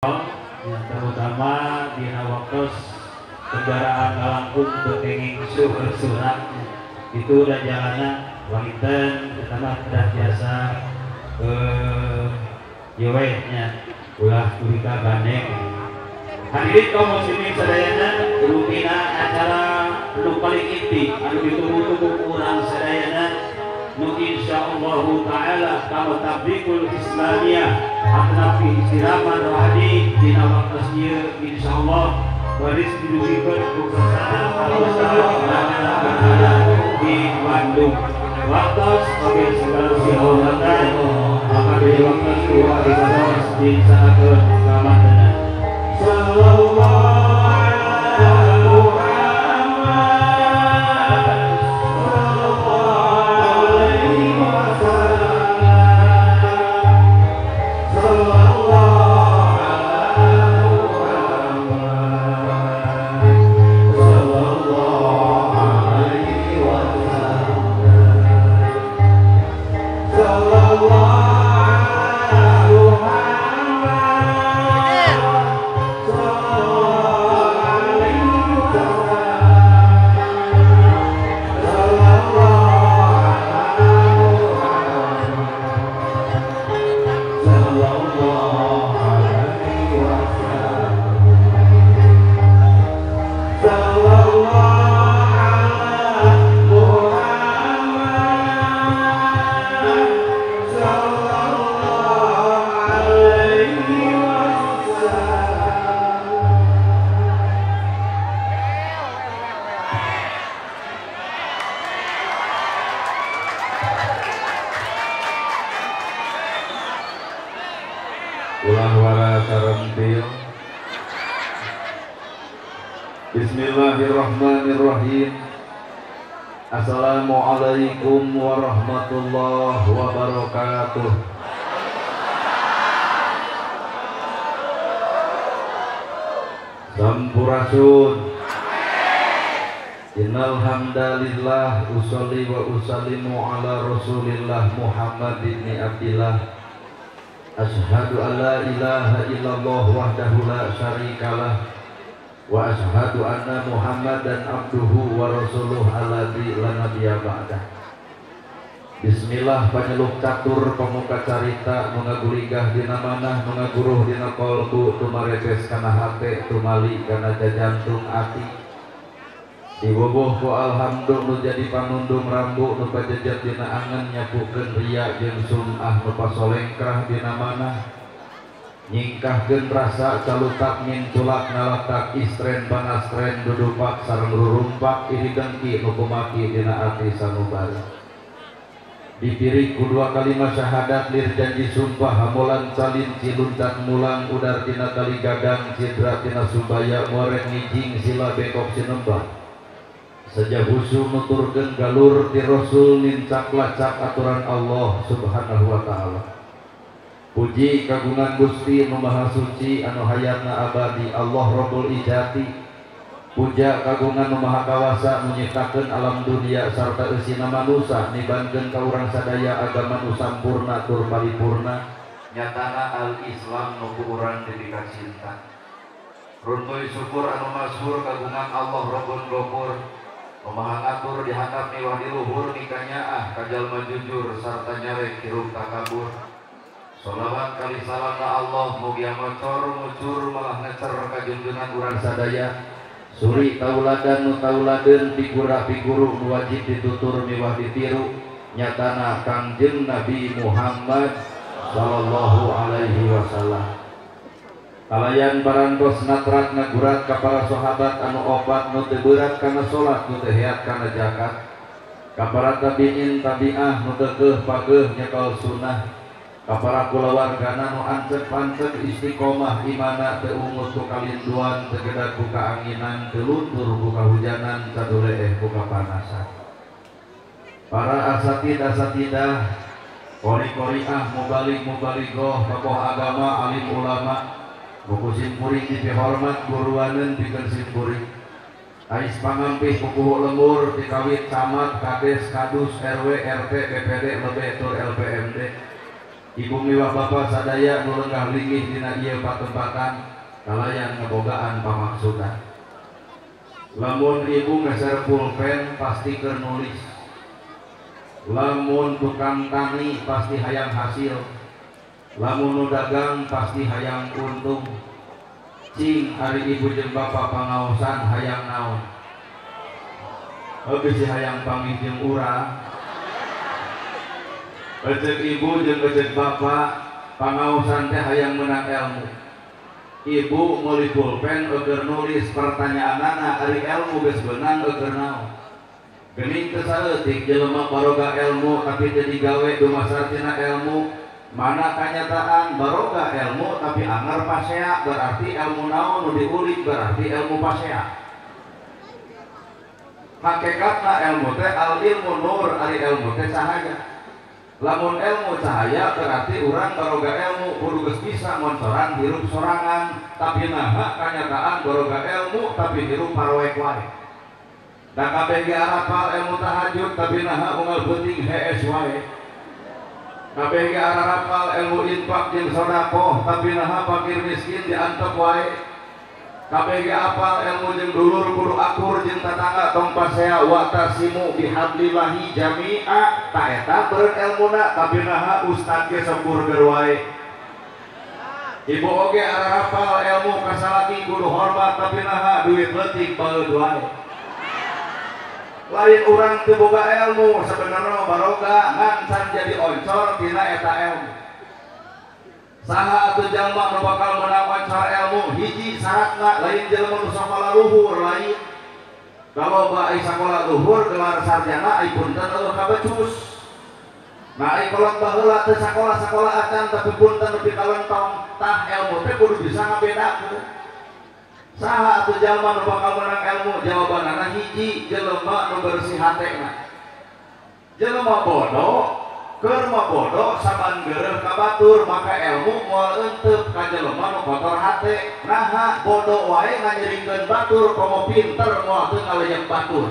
Ya, terutama dina waktu kendaraan ngalangkung berkenging surat itu udah jalanan wangitan terutama udah biasa nya ulah kurika gandeng. Hadirin kaum muslimin sadayana, rutina acara nu paling inti anu ditunggu-tunggu urang sadayana nu insyaallah taala kama tabligul islamiyah atnapi istirahat rohani dina waktu ieu insyaallah baris didugikeun ku di Bandung. Waktu oge segala dihormatan maka di waktu dua dilaksanakeun kamantenan. Bismillahirrahmanirrahim. Assalamualaikum warahmatullahi wabarakatuh. Sampurasun. Innal hamdalillah usolli wa usallimu ala Rasulillah Muhammad ibn Abdillah. Asyhadu an la ilaha illallah wahdahu la syarikalah wa asyhadu anna Muhammadan abduhu wa rasuluh alladzi la nabiyya ba'dah. Bismillah panyeluk catur pemuka carita mengaguligah dina manah mengaguruh dina kolbu tumaretes kana hate tumali kana jajantung ati. Diboboh ku alhamdu nu jadi panundung rambu nu pajejat dina angen nyapukeun ria jeung sum'ah nu pasolengkrah dina manah nyingkahkeun rasa calutak minculak nalatak istren panastren dudupak sareng rurumpak iri dengki nu kumaki dina ati sanubari. Dipirik ku dua kalimat syahadat lir janji sumpah hamulan salin ciluncat mulang udar tina tali gagang cidra tina subaya muarek ngijing sila bekok sinembah. Saja husu nuturkeun galur ti Rasul nincak lacak aturan Allah Subhanahu wa taala. Puji kagungan Gusti nu Maha Suci anu hayatna abadi Allah Rabbul Ijati. Puja kagungan nu Maha Kawasa nu nyiptakeun alam dunia sarta eusina manusa nibankeun ka urang sadaya agama nu sampurna tur paripurna nyatana al-Islam nu ku urang dipika cinta. Runtuy syukur anu masyhur kagungan Allah Rabbul Ghafur. Maha ngatur dihandap miwah di luhur nikanyaah ka jalma jujur sarta nyarek hirup takabur. Sholawat kali salam ka Allah mugia ngocor ngucur malah ngecer ka junjungan urang sadaya. Suri tauladan nu tauladeun figura figuru nu wajib ditutur miwah ditiru nyatana Kangjeng Nabi Muhammad sallallahu alaihi wasallam. Kalayan barantos natrat ngagurat ka para sahabat anu opat nu teu beurat kana salat nu teu heat kana zakat. Ka para tabiin tabiah nu keukeuh pageuh nyekel sunnah. Ka para kulawargana nu ancep-ancep istiqomah imana teu ungut ku kalinduan teu gedag ku kaanginan teu luntur ku kahujanan sadoleeh ku kapanasan. Para asatid asatidah kori-koriah mubalik mubaligoh tokoh agama alim ulama buku simpuring dipihormat guruaneun pikeun simpuring. Ais pangampih pupuhu lembur dikawit camat, kades, kadus, RW, RT, BPD, lebih tur LPMD. Ibu miwah bapa sadaya nu lenggah linggih dina ieu patempatan kalayan ngebogaan pamaksudan. Lamun ibu ngeser pulpen pasti keur nulis. Lamun tukang tani pasti hayang hasil. Lamun nu dagang pasti hayang untung. Cing ari ibu jeung bapa pangaosan hayang naon? Heuh si hayang panggih jeung urang. Ecek ibu jeung ecek bapa pangaosan teh hayang meunang ilmu. Ibu meuli pulpen eueur nulis pertanyaanana ari ilmu geus beunang eueur naon. Geuning teu saeutik jelema baroga ilmu tapi teu digawe dumasar tina ilmu. Mana kanyataan baroga ilmu tapi anger pasea berarti ilmu naon nu diulik berarti ilmu pasea. Hakikatna ilmu teh al ilmu nur ari ilmu teh cahaya. Lamun ilmu cahaya berarti urang baroga ilmu kudu geus bisa moncoran hirup sorangan tapi naha kanyataan baroga ilmu tapi hirup paroek wae. Da kabeh ge arapal ilmu tahajud tapi naha unggal peuting hees wae. Kabeh ge arapal ilmu infak jeung sedekah tapi naha fakir miskin diantep wae. Kabeh ge apal ilmu jeung dulur kudu akur jeung tatangga tong pasea wa tasimu bihablillahi jami'a ta eta beureun elmuna tapi naha ustad ge sempurger wae. Ibu oge arapal ilmu ka salaki kudu hormat tapi naha duit leutik baeud wae. Lain urang teu boga ilmu sebenarnya baroga ngan can jadi oncor tina eta ilmu. Saha atuh jalma nu bakal meunang oncor ilmu hiji syaratna lain jelema nu sakola luhur lain. Kalau ai sakola luhur gelar sarjana ai punten eueuh kabecus. Nah ai kolot baheula teu sakola-sakola acan tapi punten nepi ka lentong tah ilmu teh kudu bisa ngabedakeun. Saha atuh jalma nu bakal meunang ilmu jawabanana hiji jelema nu bersih hatena. Jelema bodoh keur mah bodoh saban geureuh ka batur maka ilmu moal euteup ka jelema nu kotor hate. Naha bodoh wae nganyerikeun batur komo pinter moal teu ngaleuyeuk batur.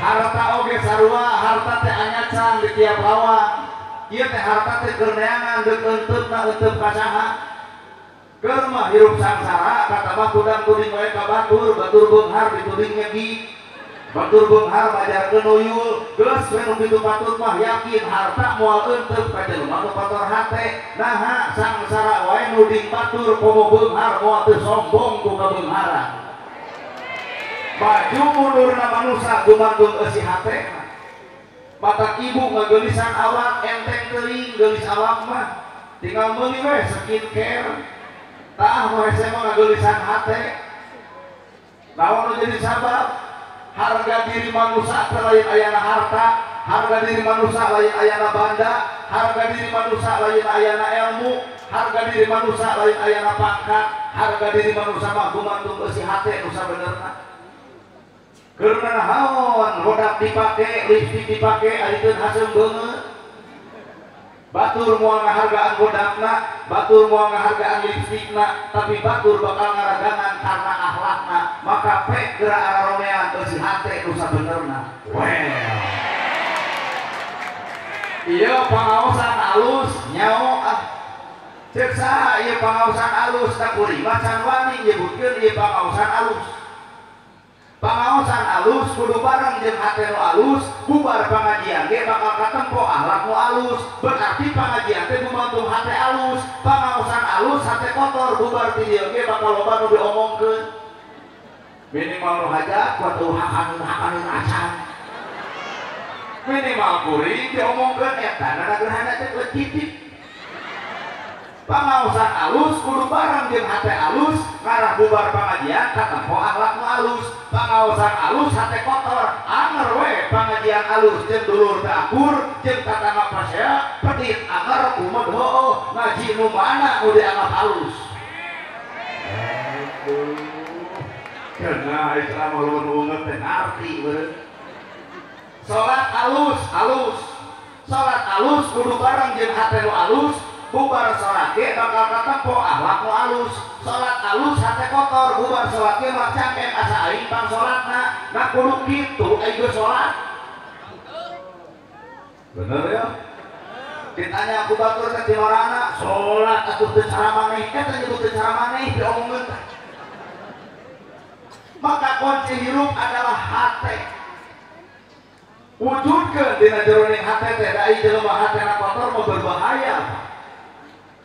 Harta oge sarua harta teh anyacang di tiap lawang. Ieu teh harta teh keur neangan deuk eunteupna euteup ka saha. Keur mah hirup sangsara katabah tudang tuding wae ka batur, batur beunghar dituding nyegi. Batur beunghar majarkeun nuyul, geus we nu kitu patut mah yakin harta moal euteup ka jelema nu kotor hate. Naha sangsara wae nuding batur komo beunghar moal teu sombong ku kabeungharan. Baju mundurna manusa gumantung eusi hate. Mata ibu ngageulisan awak enteng teuing geulis awak mah tinggal meuli we skincare. Tah nu hese mah ngageulisan hate. Naon nu jadi sabab? Harga diri manusia lain ayana harta, harga diri manusia lain ayana banda, harga diri manusia lain ayana ilmu, harga diri manusia lain ayana pangkat, harga diri manusia mah gumantung eusi hate nu sabenerna. Keur naon rodak dipake, lipstik dipake ari teu haseum beungeut. Batur moal ngahargaan godakna, batur moal ngahargaan lipstikna, tapi batur bakal ngaragangan karena akhlakna. Maka pek geura araromean eusi hate nu sabenerna. Well. Ieu pangaosan alus nyao ah. Ceuk saha ieu pangaosan alus da kuring mah can wani nyebutkeun ieu pangaosan alus. Pangaosan alus kudu bareng jeung hate nu alus, bubar pangajian ge bakal katempo akhlak nu alus. Berarti pangajian teh gumantung hate alus, pangaosan alus hate kotor bubar ti dieu ge bakal loba nu diomongkeun. Minimal nu hajat kuat teu hakanun acan. Minimal kuring diomongkeun eta nana gerhana teh leutik. Pangaosan alus kudu bareng jeung hate alus, ngarah bubar pangajian katempo akhlak nu alus. Pangaosan alus hate kotor, anger we pangajian alus jeung dulur teu akur, jeung tatangga pasea pedit anger kumaha heueuh ngaji nu mana nu dianggap alus. Aduh. Cenah Islam mah leuweung teh ngarti beureum. Salat alus, alus. Salat alus kudu bareng jeung hate nu alus. Bubar salat ge bakal katempo akhlak nu alus. Salat alus hate kotor, bubar salat ge mah cangkem asa aing pang salatna. Nah kudu kitu ai geus salat. Bener ya? Ditanya aku batur teh ti marana, salat atuh teu cara maneh, eta nyebut teu cara maneh diomongkeun teh. Maka kunci hirup adalah hate. Wujudkeun dina jeroning hate teh, da ieu jelema hatena kotor mah berbahaya.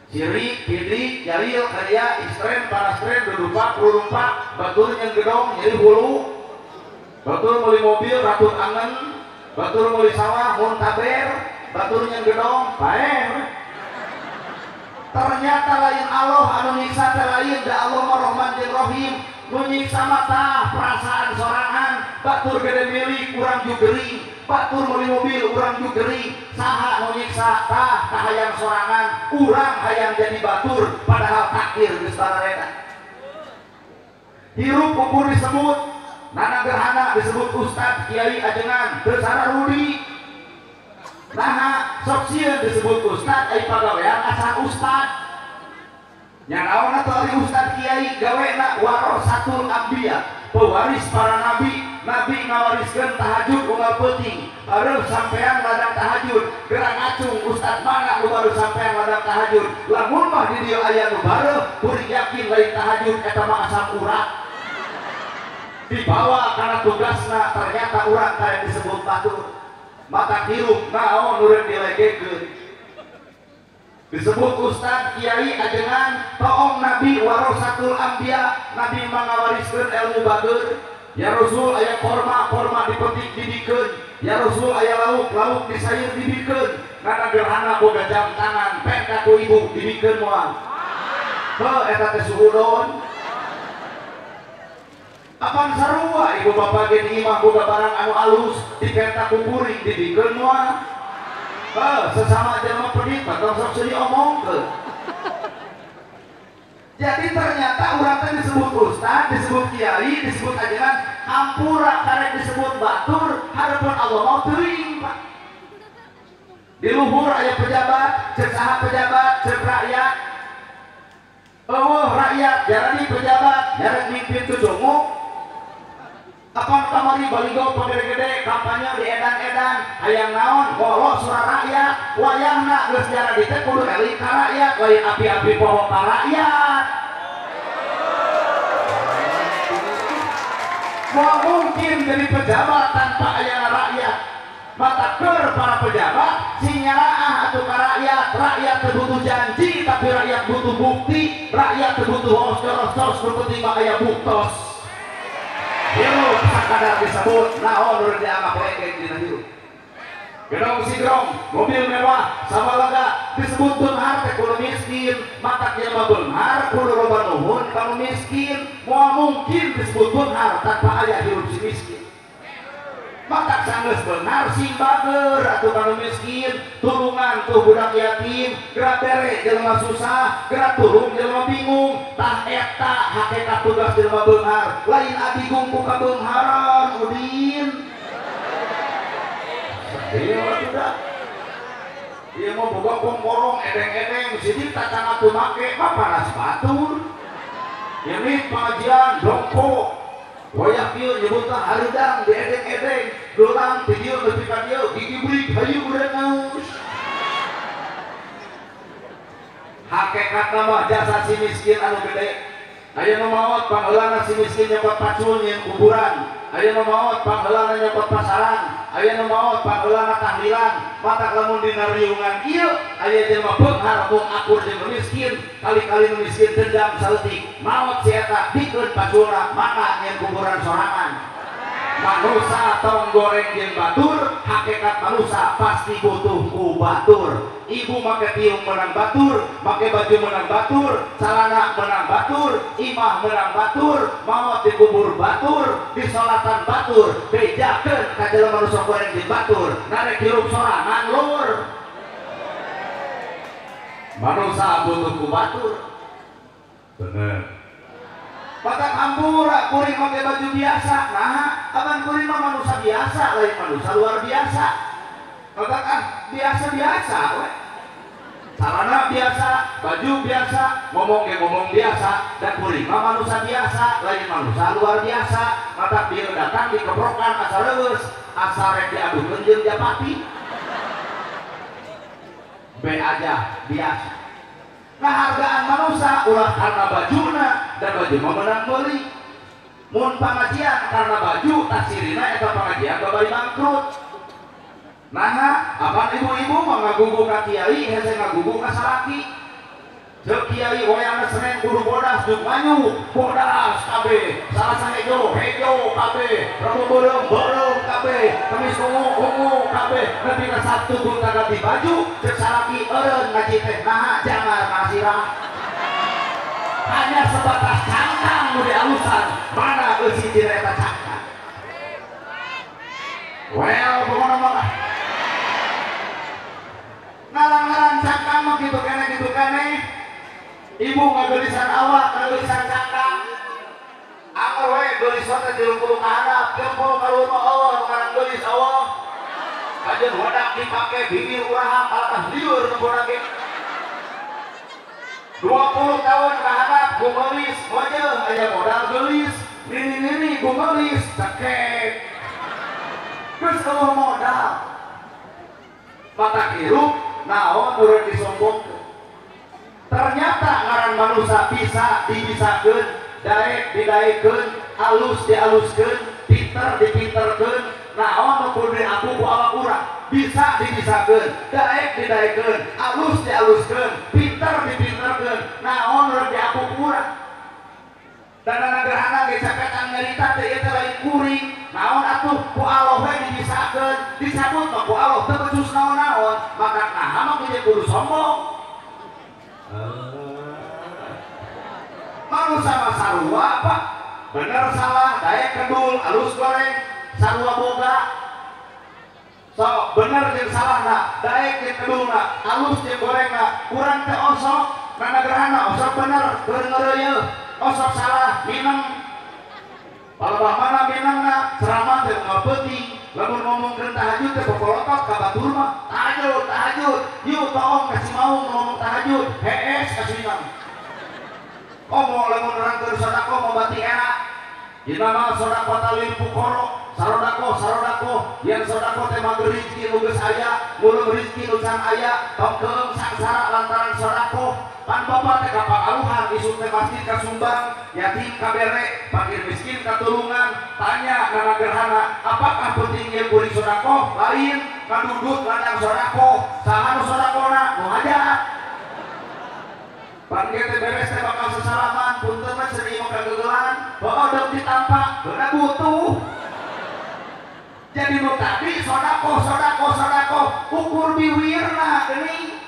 Sirik, pidik, jalil, karya, istren, parastren, dudupak, rurumpak, batur yang gedong, nyeri hulu, batur meuli mobil, ratun angen, batur meuli sawah, muntaber, batur yang gedong, paer. Ternyata lain Allah anu nyiksa teh lain, da Allah mah Rahman jeung Rahim, nu nyiksa mah tah perasaan sorangan, batur gede milik urang jugering, batur meuli mobil urang jugering, saha nu nyiksa tah kahayang sorangan, urang hayang jadi batur padahal takdir geus barareda. Hirup ukur disebut nana gerhana disebut ustad kiai ajengan teu sararudi. Naha sok sieun disebut ustad ai pagawean acan ustad. Nya naon atuh ari ustad kiai gawena warasatul anbiya, pewaris para nabi. Nabi ngawariskeun tahajud unggal peuting, hareup sampean ladang tahajud, geura ngacung ustad mana nu baru sampean ladang tahajud. Lamun mah di dieu aya nu bareuh, kuring yakin lain tahajud eta mah asam urat. Dibawa karena tugasna ternyata urang kaya disebut batur. Mata hirup naon nu rek dilegekeun. Disebut ustad kiai ajengan toong nabi warasatul anbiya, nabi mangawariskeun ilmu bager. Ya Rasul aya korma, korma dipetik dibikeun. Ya Rasul aya lauk, lauk disayur dibikeun. Nana gerhana boga jam tangan, pengka ku ibu dibikeun moal. Heuh eta teh suhudon. Apan sarua ibu bapa ge di imah boga barang anu alus dipenta ku kuring dibikeun moal. Heuh sesama jelema pedit tong sok seuri omongkeun. Jadi ternyata urang teh disebut ustad, disebut kiai, disebut ajaran, hampura karek disebut batur, hareupeun Allah mau teuing, Pak. Di luhur aya pejabat, ceuk saha pejabat, ceuk rakyat. Eueuh rakyat jaradi pejabat, nyarek mimpin cucunguk. Kapan kamari baligo pagede-gede kampanye di edan-edan, hayang naon ngolo suara rakyat, wayahna geus jaradi teh kudu eling ka rakyat, lain api-api poho ka rakyat. Moal mungkin jadi pejabat tanpa ayana rakyat. Mata keur para pejabat sing nyaraah atuh ka rakyat, rakyat teu butuh janji tapi rakyat butuh bukti, rakyat teu butuh osor-osor, nu penting mah aya buktos. Hirup sakadar disebut naon nu dianggap legeng dina hirup. Gedong sigrong, mobil mewah, sabalaga disebut beunghar teh kudu miskin, matak jelema beunghar kudu loba nuhun ka nu miskin, moal mungkin disebut beunghar tanpa aya hirup si miskin. Matak sanggeus beunghar sing bager atuh ka nu miskin, tulungan tuh budak yatim, geura bere jelema susah, geura tulung jelema bingung, tah eta hakikat tugas jelema beunghar, lain abigung ku kabeungharan udin. Iya tidak. Iya mau boga komporong edeng-edeng sidik tacana teu make mah panas batur. Ini pengajian dongko. Wayah kieu nyebutna hareudang di edeng-edeng, dolang ti dieu nepi ka dieu gigi burik hayu urang naus. Hakikatna mah jasa si miskin anu gede. Aya nu maot pangheulana si miskin nyokot pacul nyieun kuburan, aya nu maot pangheulana nyokot pasaran, aya nu maot pangheulana tahlilan. Matak lamun dina riungan ieu aya jelema beunghar mung akur jeung nu miskin, kali-kali nu miskin dendam saeutik, maot si eta bikeun paculna maka nyieun kuburan sorangan. Manusa tong goreng jeung batur, hakikat manusa pasti butuh ku batur. Ibu make tiung menang batur, make baju menang batur, celana menang batur, imah menang batur, maot dikubur batur, disolatan batur, bejakeun ka jelema nu sok goreng jeung batur, narek hirup sorangan lur. Manusa butuh ku batur. Bener. Batak hampura kuring make baju biasa, nah aman kuring mah manusia biasa, lain manusia luar biasa. Batak ah biasa-biasa we. Celana biasa, baju biasa, ngomong ge ngomong biasa, dan kuring mah manusia biasa, lain manusia luar biasa. Matak bieu datang dikeprokan asa leuweus, asa rek diadukeun jeung japati. B aja biasa. Ngahargaan manusia ulah karena bajuna dan baju mah menang meuli. Mun pangajian karena baju tasirina eta pangajian babari bangkrut. Nah, apaan ibu-ibu mah ngagugu ka kiai hese ngagugu ka salaki. Ceuk kiai wayangna Senin kudu bodas jeung banyu, bodas kabeh. Salasa hejo, hejo kabeh. Rebo beureum, beureum kabeh. Kamis ungu, ungu kabeh. Nepi ka Sabtu gonta ganti baju, ceuk salaki eureun ngaji teh naha jangan masirah. Hanya sebatas cangkang nu dialusan, mana eusi dina eta cangkang. Well, pokona mah ngaran-ngaran cangkang mah kitu keneh kitu keneh. Ibu ngageulisan awak, ngageulisan cangkang. Angger we geulis teh 30 ka handap, 30 ka luhur mah eueuh nu ngaran geulis eueuh. Kajeun wadak dipake bibir uraha kalah lieur nembona ge. 20 tahun ka handap gumeulis, mojeun aya modal geulis, nini-nini gumeulis cekek. Geus eueuh modal. Mata hirup naon urang disombongkeun. Ternyata ngaran manusia bisa dibisakeun, daek didaekeun, alus dialuskeun, pinter dipinterkeun, naon nu kudu diaku ku awak urang. Bisa dibisakeun, daek didaekeun, alus dialuskeun, pinter dipinterkeun, naon nu diaku ku urang. Dan gerhana ge caketan nyarita teh ieu teh lain kuring, naon atuh ku Allah we dibisakeun, disabut mah ku Allah teu becus naon-naon, maka naha mah kudu sombong. Manusia mah sarua apa? Bener salah, daek kedul, alus goreng, sarua boga. So, bener jeung salahna, daek jeung kedulna, alus jeung gorengna, urang teh osok, nana gerhana osok bener, keur ngeureuyeuh, osok salah, mineng. Palebah mana minengna, ceramah teh unggal peuting, lamun ngomongkeun tahajud teh popolotot ka batur mah, tahajud, tahajud, yuk toong ka si maung ngomong tahajud, hees ka si mineng. Komo lamun nerangkeun sedekah mau bati enak. Dina mah sedekah talil fuqara, sarodakoh sarodakoh, yen sedekah teh mah rezeki nu geus aya, mulung rezeki nu can aya, tong keung sangsara lantaran sedekah. Pan bapak teh kapangaluhan isuk teh masjid ka Sumbang, yatim ka bere, fakir miskin ka tulungan, tanya kana gerhana, apakah penting ieu kuring sedekah? Lain, kadudut ladang sedekah, saha nu sedekahna? Nu hajat. Pan ge teh beres teh bakal sesalaman, punten mah ceuri mah kagegelan, heueuh deuk ditampa, beuna butuh. Jadi nu tadi sedekah sedekah sedekah ukur biwirna geuning.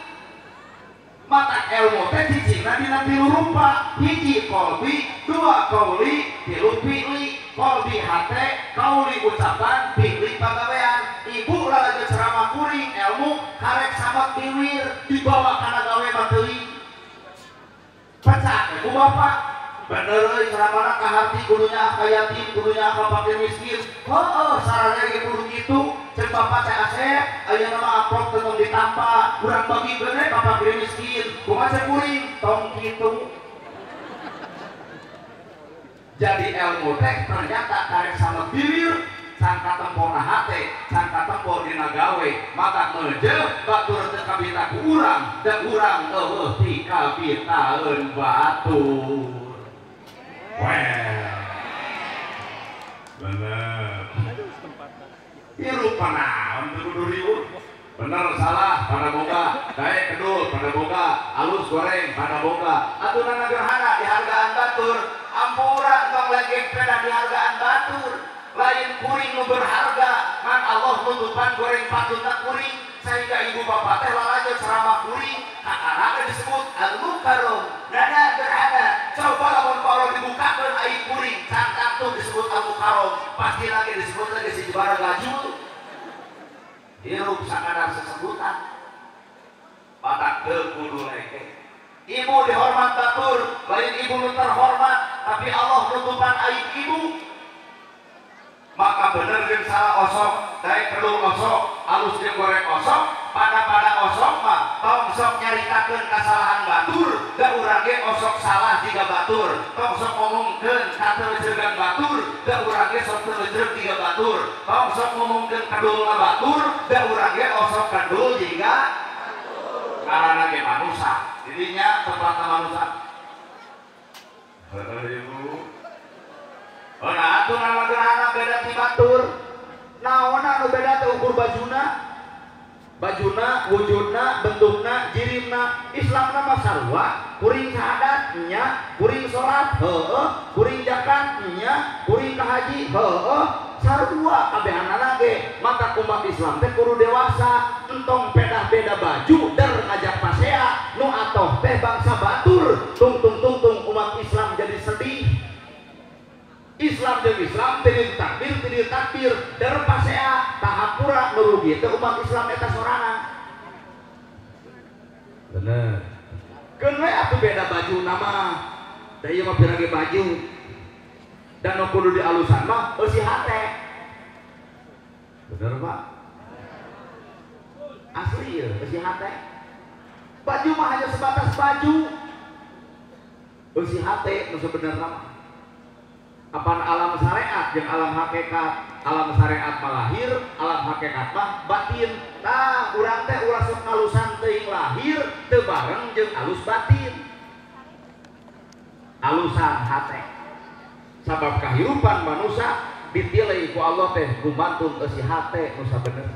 Mata ilmu teh cicingna dina tilu rupa, hiji qalbi, dua qauli, tilu fi'li. Qalbi hate, qauli ucapan, fi'li pagawean. Ibu lalajo ceramah kuring ilmu karek samet biwir dibawa kana gawe mah teuing. Pecah ku bapak bener euy ceramahna ka harti kudunya ka yatim kudunya ka fakir miskin. Heueuh sararea ge kudu kitu. Ceuk bapak teh asep ayeuna mah amplop teu tong ditampa, urang bagikeun we ka fakir miskin. Kumaha ceuk kuring tong kitu. Jadi ilmu teh ternyata karek sama bibir, sangka tempona hate, sangka tempo dina gawe, maka meujeuh batur teu kabita ku urang, da urang eueuh ti kabitaeun batur. Well. Bener. Hirup naon teu kudu riweuh. Bener salah pada boga, daek kedul pada boga, alus goreng pada boga. Atuh nana gerhana dihargaan batur, ampura tong legek peda dihargaan batur. Lain kuring nu berharga, man Allah nutupan goreng patutna kuring sehingga ibu bapak teh lalajo ceramah kuring, kakara disebut al-mukarram, nana gerhana. Coba lamun ku Allah dibukakeun aib kuring, cangkang tuh disebut al-mukarram, pasti lagi disebut lagi si jebara gajul. Hirup sakadar sesebutan, batak teu kudu leke. Ibu dihormat batur, lain ibu nu terhormat, tapi Allah nutupan aib ibu. Maka bener jeung salah osok, daek kedul osok, alus jeung goreng osok, pada-pada osok mah tong sok nyaritakeun kasalahan batur, da urang ge osok salah jiga batur, tong sok ngomongkeun kateujeureugan batur, da urang ge sok teujeureup jiga batur, tong sok ngomongkeun kedulna batur, da urang ge osok kedul jiga batur. Ngaranna ge manusa. Didinya tempatna manusa. Heuh ibu. Oh nah atuh ngaran gerhana beda ti batur. Naonna nu beda teh ukur bajuna. Bajuna, wujudna, bentukna, jirimna. Islamna mah sarua, kuring syahadat nya, kuring salat heueuh, kuring zakat nya, kuring ka haji heueuh, sarua kabehanana ge. Mata umat Islam teh kudu dewasa, entong pedah-beda baju der ngajak pasea, nu atoh teh bangsa batur, tungtung-tungtung umat Islam jadi sedih. Islam jeung Islam tidir takbir der pasea tahapura nu rugi teh umat Islam eta sorangan. Bener. Keun we atuh beda baju nama. Da ieu mah pirage baju. Dan nu kudu dialusan mah eusi hate. Bener, Pak. Asli ieu eusi hate. Baju mah hanya sebatas baju. Eusi hate nu sebenarna mah. Apaan alam syariat jeung alam hakikat? Alam syariat mah lahir, alam hakikat mah batin. Tah urang teh ulah sok ngalusan teuing lahir teu bareng jeung alus batin. Alusan hate. Sabab kahirupan manusia ditilai ku Allah teh gumantung eusi hate nu sabenerna.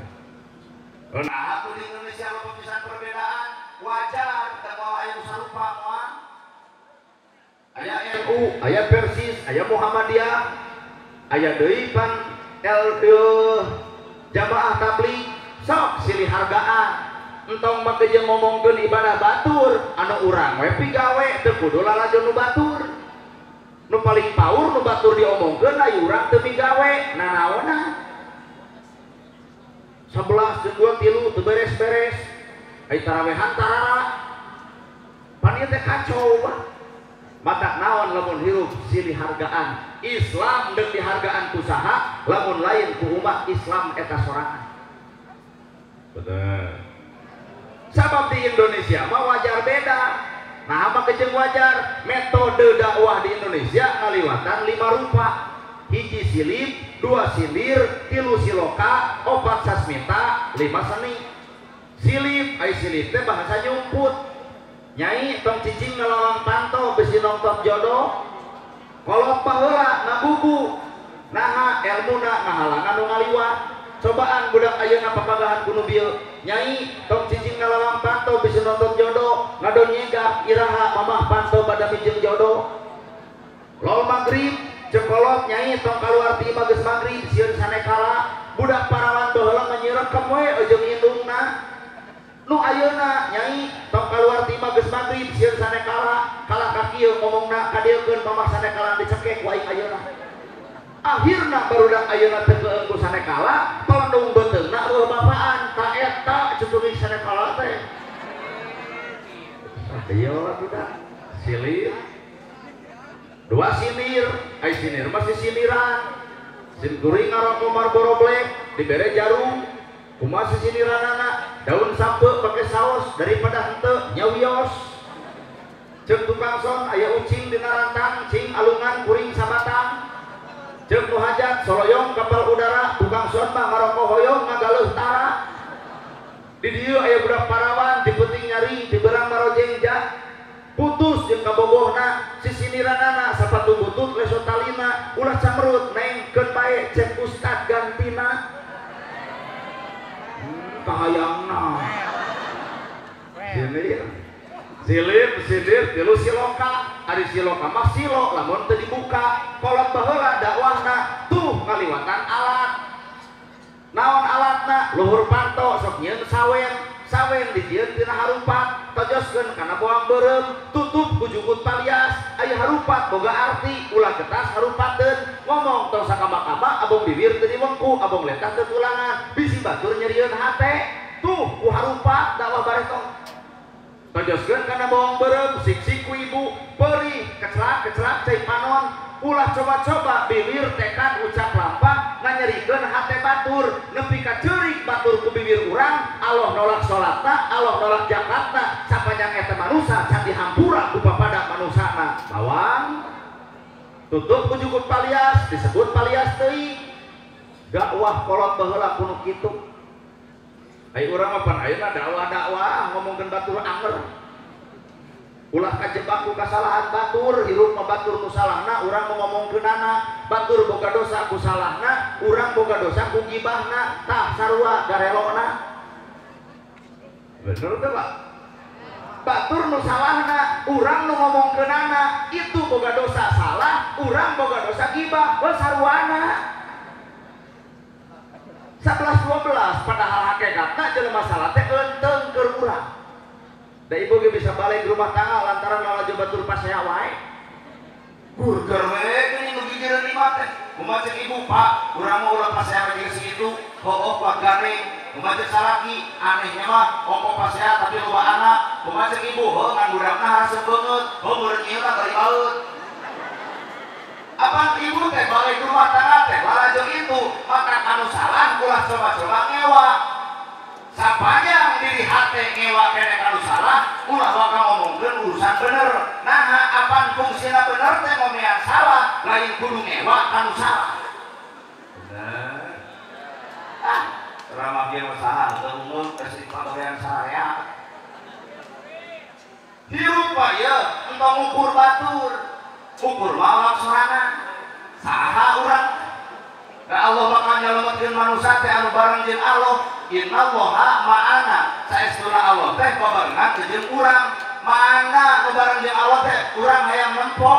Nah, atuh di Indonesia loba pisan perbedaan, wajar teu moal aya nu sarupa moal. Aya NU, aya Persis, aya Muhammadiyah, aya deui pan L jamaah tabligh, sok silih hargaan. Entong make jeung ngomongkeun ibadah batur, anu urang we pigawe teu kudu lalajo nu batur. Nu paling paur nu batur diomongkeun aya urang teu migawe, nanaonna. 11 jeung 2 3 teu beres-beres. Ai tarawehan tarara. Pan ieu teh kacau Pak. Mata naon lamun hirup silih hargaan. Islam deuk dihargaan ku saha lamun lain ku umat Islam eta sorangan. Bener. Sabab di Indonesia mah wajar beda. Nah mah kejeng wajar metode dakwah di Indonesia ngaliwatan 5 rupa. Hiji silip, 2 silir, 3 siloka, 4 sasmita, 5 seni. Silip, ai silip teh bahasa nyumput. Nyai tong cicing ngalawang panto bisi nongtok jodoh. Kolot baheula ngagugu. Naha elmuna ngahalangan nu ngaliwat. Cobaan budak ayeuna papagahan ku nu bieu. Nyai tong cicing ngalawang panto bisi nonton jodoh, ngadon nyegah iraha mamah panto bada mijeung jodoh. Lol magrib ceuk kolot nyai tong kaluar ti imah geus magrib sieun sanekala. Budak parawan baheula nyirekem we jeung indungna. Nu ayeuna nyai tong kaluar ti imah geus magrib sieun sanekala, kalah ka kieu ngomongna kadieukeun mamah sanekala dicekek ku aing ayeuna. Akhirna barudak ayeuna teu keung ku sanekala, pelendung beuteungna eueuh bapaan, ta eta cucuring sanekala teh. Ieu lah budak silir. 2 sinir, ai sinir mah sisiniran. Sin kuring ngaroko Marlboro Black dibere jarum. Kumaha sisiniranana? Daun sampe pakai saus daripada henteu nyawios. Ceuk tukang son aya ucing dina rantang, cing alungan kuring sabatang. Ceuk nu hajat soloyong kapal udara, tukang son mah ngaroko hoyong ngagaleuh tara. Di dieu aya budak parawan ti peuting nyari, ti beurang marojeng ja. Putus jeung kabogohna, sisiniranana sapatu butut leso talina, ulah camerut neng keun bae cek ustad gantina. Kahayangna. Sinir. Silip, sinir, tilu siloka. Ari siloka mah silo lamun teu dibuka. Kolot baheula dakwahna tuh ngaliwatan alat. Naon alatna? Luhur panto sok nyieun sawen. Sawen dijieun tina harupat, tojoskeun kana bawang beureum, tutup ku jukut palias. Aya harupat boga arti, ulah getas harupateun. Ngomong tong sakama-kama abong bibir teu diwengku, abong letah teu tulangan. Bisi batur nyerieun hate. Tuh ku harupat dakwah bareto. Tojoskeun kana bawang beureum, sik-sik ku ibu, perih, kecelak-kecelak cai panon. Ulah coba-coba bibir tekad ucap lampah nganyerikeun hate batur, nepi ka ceurik batur ku bibir urang. Allah nolak salatna, Allah nolak zakatna, sapanjang eta manusa can dihampura ku papada manusana. Bawang tutup ku jukut palias, disebut palias teuing. Dakwah kolot baheula kuno kitu. Ai urang mah pan ayeuna dakwah-dakwah ngomongkeun batur anger. Ulah kajebak ku kasalahan batur, hirup mah batur nu salahna, urang mau ngomongkeunana, batur boga dosa ku salahna, urang boga dosa ku gibahna, tah sarua garelona. Bener teu, Pak? Batur nu salahna, urang nu ngomongkeunana, itu boga dosa salah, urang boga dosa gibah, we saruana. 11-12 padahal hakikatna jelema salah teh eunteng keur urang. Da ibu ge bisa balik rumah tangga lantaran lalajo batur pasea wae. Burger we geuning nu gigireun lima teh. Kumaha cek ibu, Pak, urang mah ulah pasea we jeung sakitu, hooh Pak gandeng. Kumaha cek salaki, anehnya mah ongko pasea tapi loba anak. Kumaha cek ibu, heuh ngan budakna hareuseup beungeut, heuh meureun ieu teh bari baeut. Apaan ibu teh balik rumah tangga teh lalajo itu, maka kanu salah ulah coba-coba ngewa. Sapanjang diri hate ngewa kene kanu salah, ulah bakal ngomongkeun urusan bener. Nah, apaan fungsina bener teh ngomean salah, lain kudu ngewa kanu salah. Bener. Ah, ramah kieu saha teu umum geus dipagawean sararea. Hirup pak ieu entong ngukur batur. Ukur mawak sorangan saha urang da Allah bakal nyalametkeun manusia teh anu bareng jeung Allah. Innallaha ma'ana, saestuna Allah teh babarengan jeung urang. Ma'ana nu bareng jeung Allah teh urang hayang nempo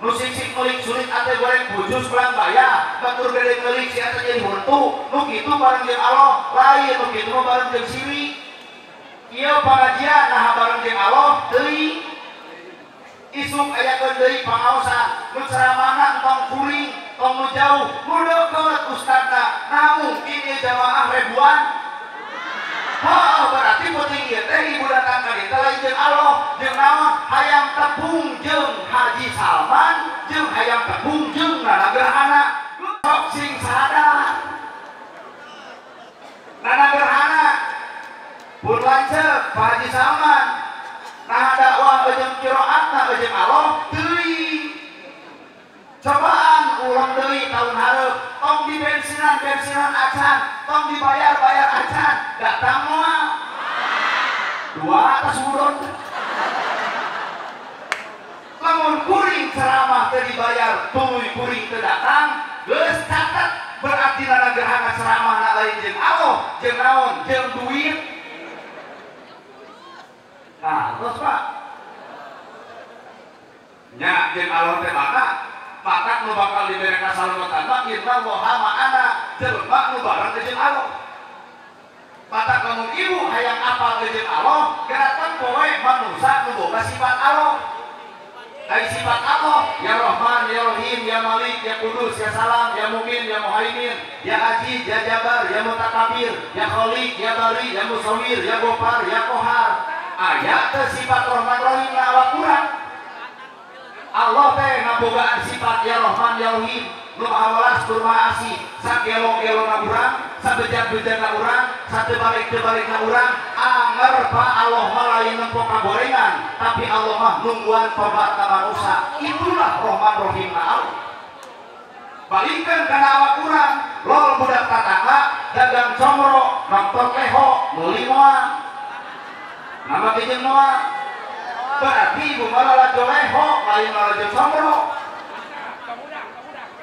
nu sisik melik sulit ate goreng bujus pelan bayar batur gede melik si ate jadi huntu nu kitu bareng jeung Allah lain nu kitu mah bareng jeung sirik. Ieu pangajian nah bareng jeung Allah teuing. Isuk aya deui pangaosan nu ceramahna entong kuring tong nu jauh nu deukeut ustadna. Nah mungkin ieu jamaah ribuan. Heuh berarti penting ieu teh ibu datang ka dieu lain jeung Allah jeung naon hayang tepung jeung Haji Salman jeung hayang tepung jeung Nana Gerhana. Sok sing sadar Nana Gerhana pun lanceuk Pak Haji Salman. Nah dakwah jeung qiraatna jeung Allah teuing. Cobaan ulang deui tahun hareup, tong di bensinan-bensinan acan, tong dibayar-bayar acan, datang moal. Dua atas udon. Lamun kuring ceramah teu dibayar, tuluy kuring teu datang, geus catet berarti Nana Gerhana ceramahna lain jeung Allah, jeung naon, jeung duit. Nah, terus Pak. Nya jeung Allah teh maka maka nu bakal dibere kasalamatan mah innallaha ma'ana, jelema nu bareng jeung Allah. Maka lamun ibu hayang apal jeung Allah, gerakan poe manusa nu boga sifat Allah. Ai sifat Allah, ya Rahman, ya Rahim, ya Malik, ya Kudus, ya Salam, ya Mumin, ya Muhaimin, ya Aziz, ya Jabar, ya Mutakabir, ya Khalik, ya Bari, ya Musawir, ya Gopar, ya Kohar. Aya teh sifat Rahman Rahim na awak urang. Allah teh ngabogaan sifat ya Rahman ya Rahim, nu maha welas tur maha asih, sagelo-gelona urang, sabejat-bejatna urang, sateu balik-teu-balikna urang. Anger Pak Allah mah lain nempo kagorengan, tapi Allah mah nungguan tobatna manusia. Itulah Rahman Rahim na Allah. Balikeun kana awak urang, lol budak tatangga dagang comro, nonton leho, meuli moal. Nama kijeng moal. Berarti ibu mah lalajo leho, lain lalajo comro.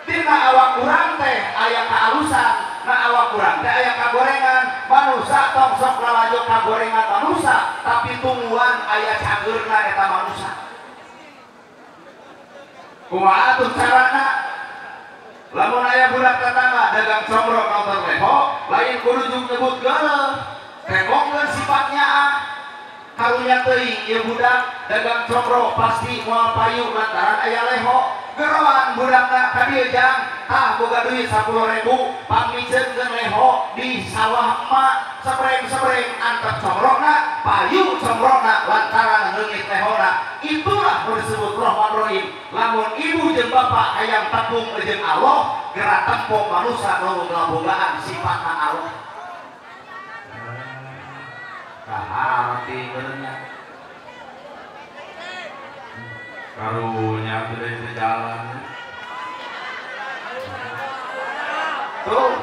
Tina awak urang teh aya kaalusan, na awak urang teh aya kagorengan. Manusa tong sok lalajo kagorengan manusa, tapi tungguan aya cageurna eta manusa. Kumaha atuh carana? Lamun aya budak tetangga dagang comro nonton leho, lain kudu jeung nyebut geuleuh. Tembokkeun sifatnya ah. Karunya teuing ieu budak dagang comro pasti moal payu lantaran aya leho. Geroan budakna ka dieu jang, tah boga duit 10.000 pangmiceunkeun leho di sawah emak, sebreng-sebreng antep comrona, payu comrona lantaran leungit lehona. Itulah nu disebut Rahman Rahim. Lamun ibu jeung bapak hayang tepung jeung Allah, gerak tempo manusa nu ngabogaan sifatna Allah. Kaharti benernya. Karunya sudah jalan. Tuh,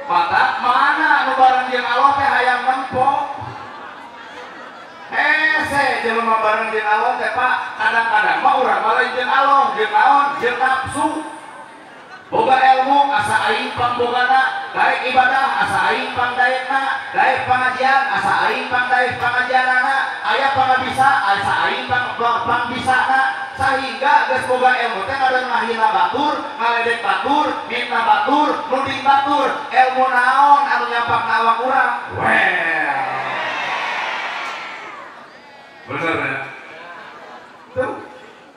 Mata mana anu bareng jeung Allah teh hayang nempo. Hese jelema bareng jeung Allah teh Pak, kadang-kadang mah urang mah lain jeung Allah, jeung naon, jeung nafsu. Boga ilmu asa aing pangbogana, daek ibadah asa aing pangdaekna, daek pangajian asa aing pangdaek pangajianana, aya pangabisa asa aing pangbisana, sehingga geus boga ilmu teh kadang ngahina batur, ngaledek batur, mitnah batur, nuding batur. Ilmu naon anu nyampak ka awak urang? Well. Bener ya? Tuh.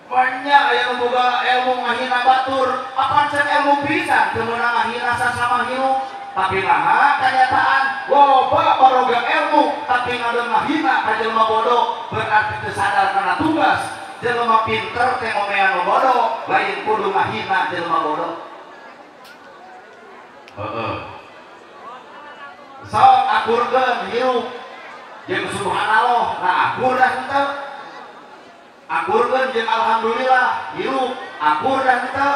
Banyak yang boga ilmu ngahina batur, apan cek ilmu pisan teu meunang ngahina sasama hirup, tapi naha kanyataan loba baroga ilmu tapi ngadeung ngahina ka jelema bodoh, berarti teu sadar kana tugas. Jelema pinter teh ngomean nu bodoh, lain kudu ngahina jelema bodoh. Heeh. Sok akurkeun hirup jeung subhanallah, nah akur dah henteu. Akurkeun jeung alhamdulillah hirup, akur dah henteu.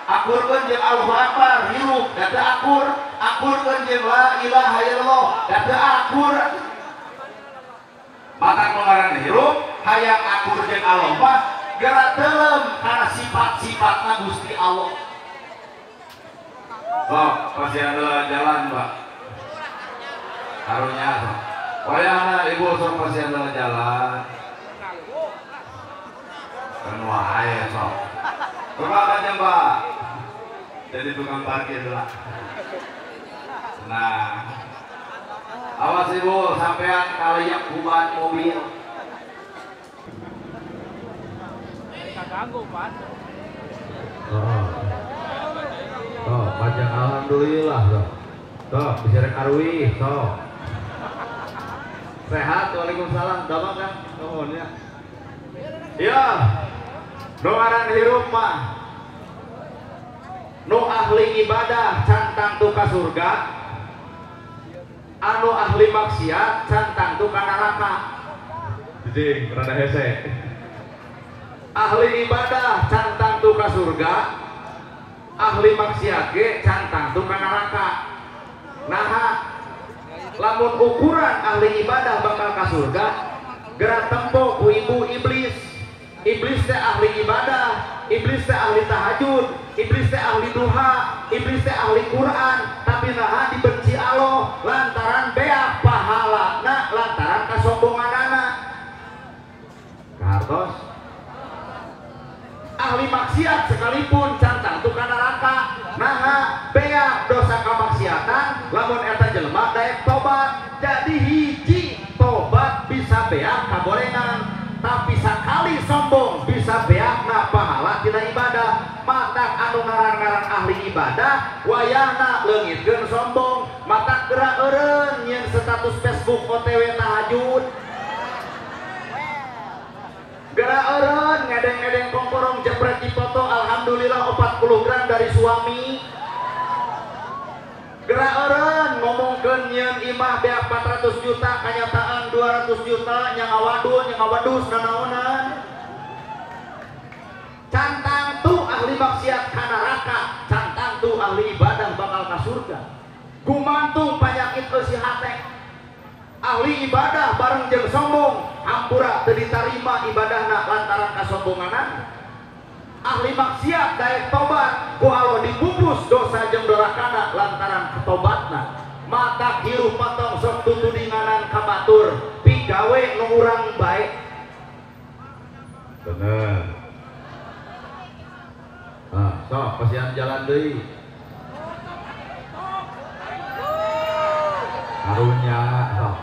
Akurkeun jeung Allahu Akbar hirup, da teu akur. Akurkeun jeung la ilaha illallah, da teu akur. Mata ngaran hirup hayang akur jeung Allah mah geura teuleum kana sifat-sifatna Gusti Allah. Sok pasian jalan, Pak. Karunya sok. Wayahna ibu sok pasian jalan. Kan wae sok. Kumaha aja, Pak? Jadi tukang parkir lah. Nah, awas ibu sampean kalian kuban mobil. Ganggu, Pak. Oh. Oh, panjang alhamdulillah loh. Tuh, bisa rek arwih, sok. Sehat, waalaikumsalam. Damang kan? Nuhun ya. Ya. Nu ngaran hirup mah nu ahli ibadah can tangtu ka surga, anu ahli maksiat can tangtu ka neraka. Jing, rada hese. Ahli ibadah can tangtu ka surga, ahli maksiat ge can tangtu ka neraka. Naha lamun ukuran ahli ibadah bakal ka surga, geura tempo ku ibu iblis. Iblis teh ahli ibadah, iblis teh ahli tahajud, iblis teh ahli duha, iblis teh ahli Quran, tapi naha dibenci Allah lantaran beak pahalana, lantaran kasombonganana. Kahartos ahli maksiat sekalipun can tangtu ka neraka, naha beak dosa kamaksiatan, lamun eta jelema daek tobat. Jadi hiji tobat bisa beak kagorengan, tapi sakali sombong bisa beakna pahala tina ibadah. Matak anu ngaran-ngaran ahli ibadah wayahna leungitkeun sombong, matak geura eureun nyeun status Facebook OTW tahajud, geura eureun ngedeng-ngedeng kongkorong jepret dipoto alhamdulillah 40 gram dari suami, geura eureun ngomongkeun nyeun imah beak 400 juta kanyataan 200 juta nya ngawadul nya ngawadus nanaonan. Can tangtu ahli maksiat ka neraka, can tangtu ahli ibadah bakal ka surga. Gumantung panyakit eusi hate. Ahli ibadah bareng jeung sombong, hampura teu ditarima ibadahna lantaran kasombonganana. Ahli maksiat daek tobat, ku Allah dipupus dosa jeung dorakana lantaran ketobatna. Mata hirup patong sok tutudinganan ka batur, pigawe nu urang bae. Bener. Nah, sok pasian jalan deui. Karunya sok.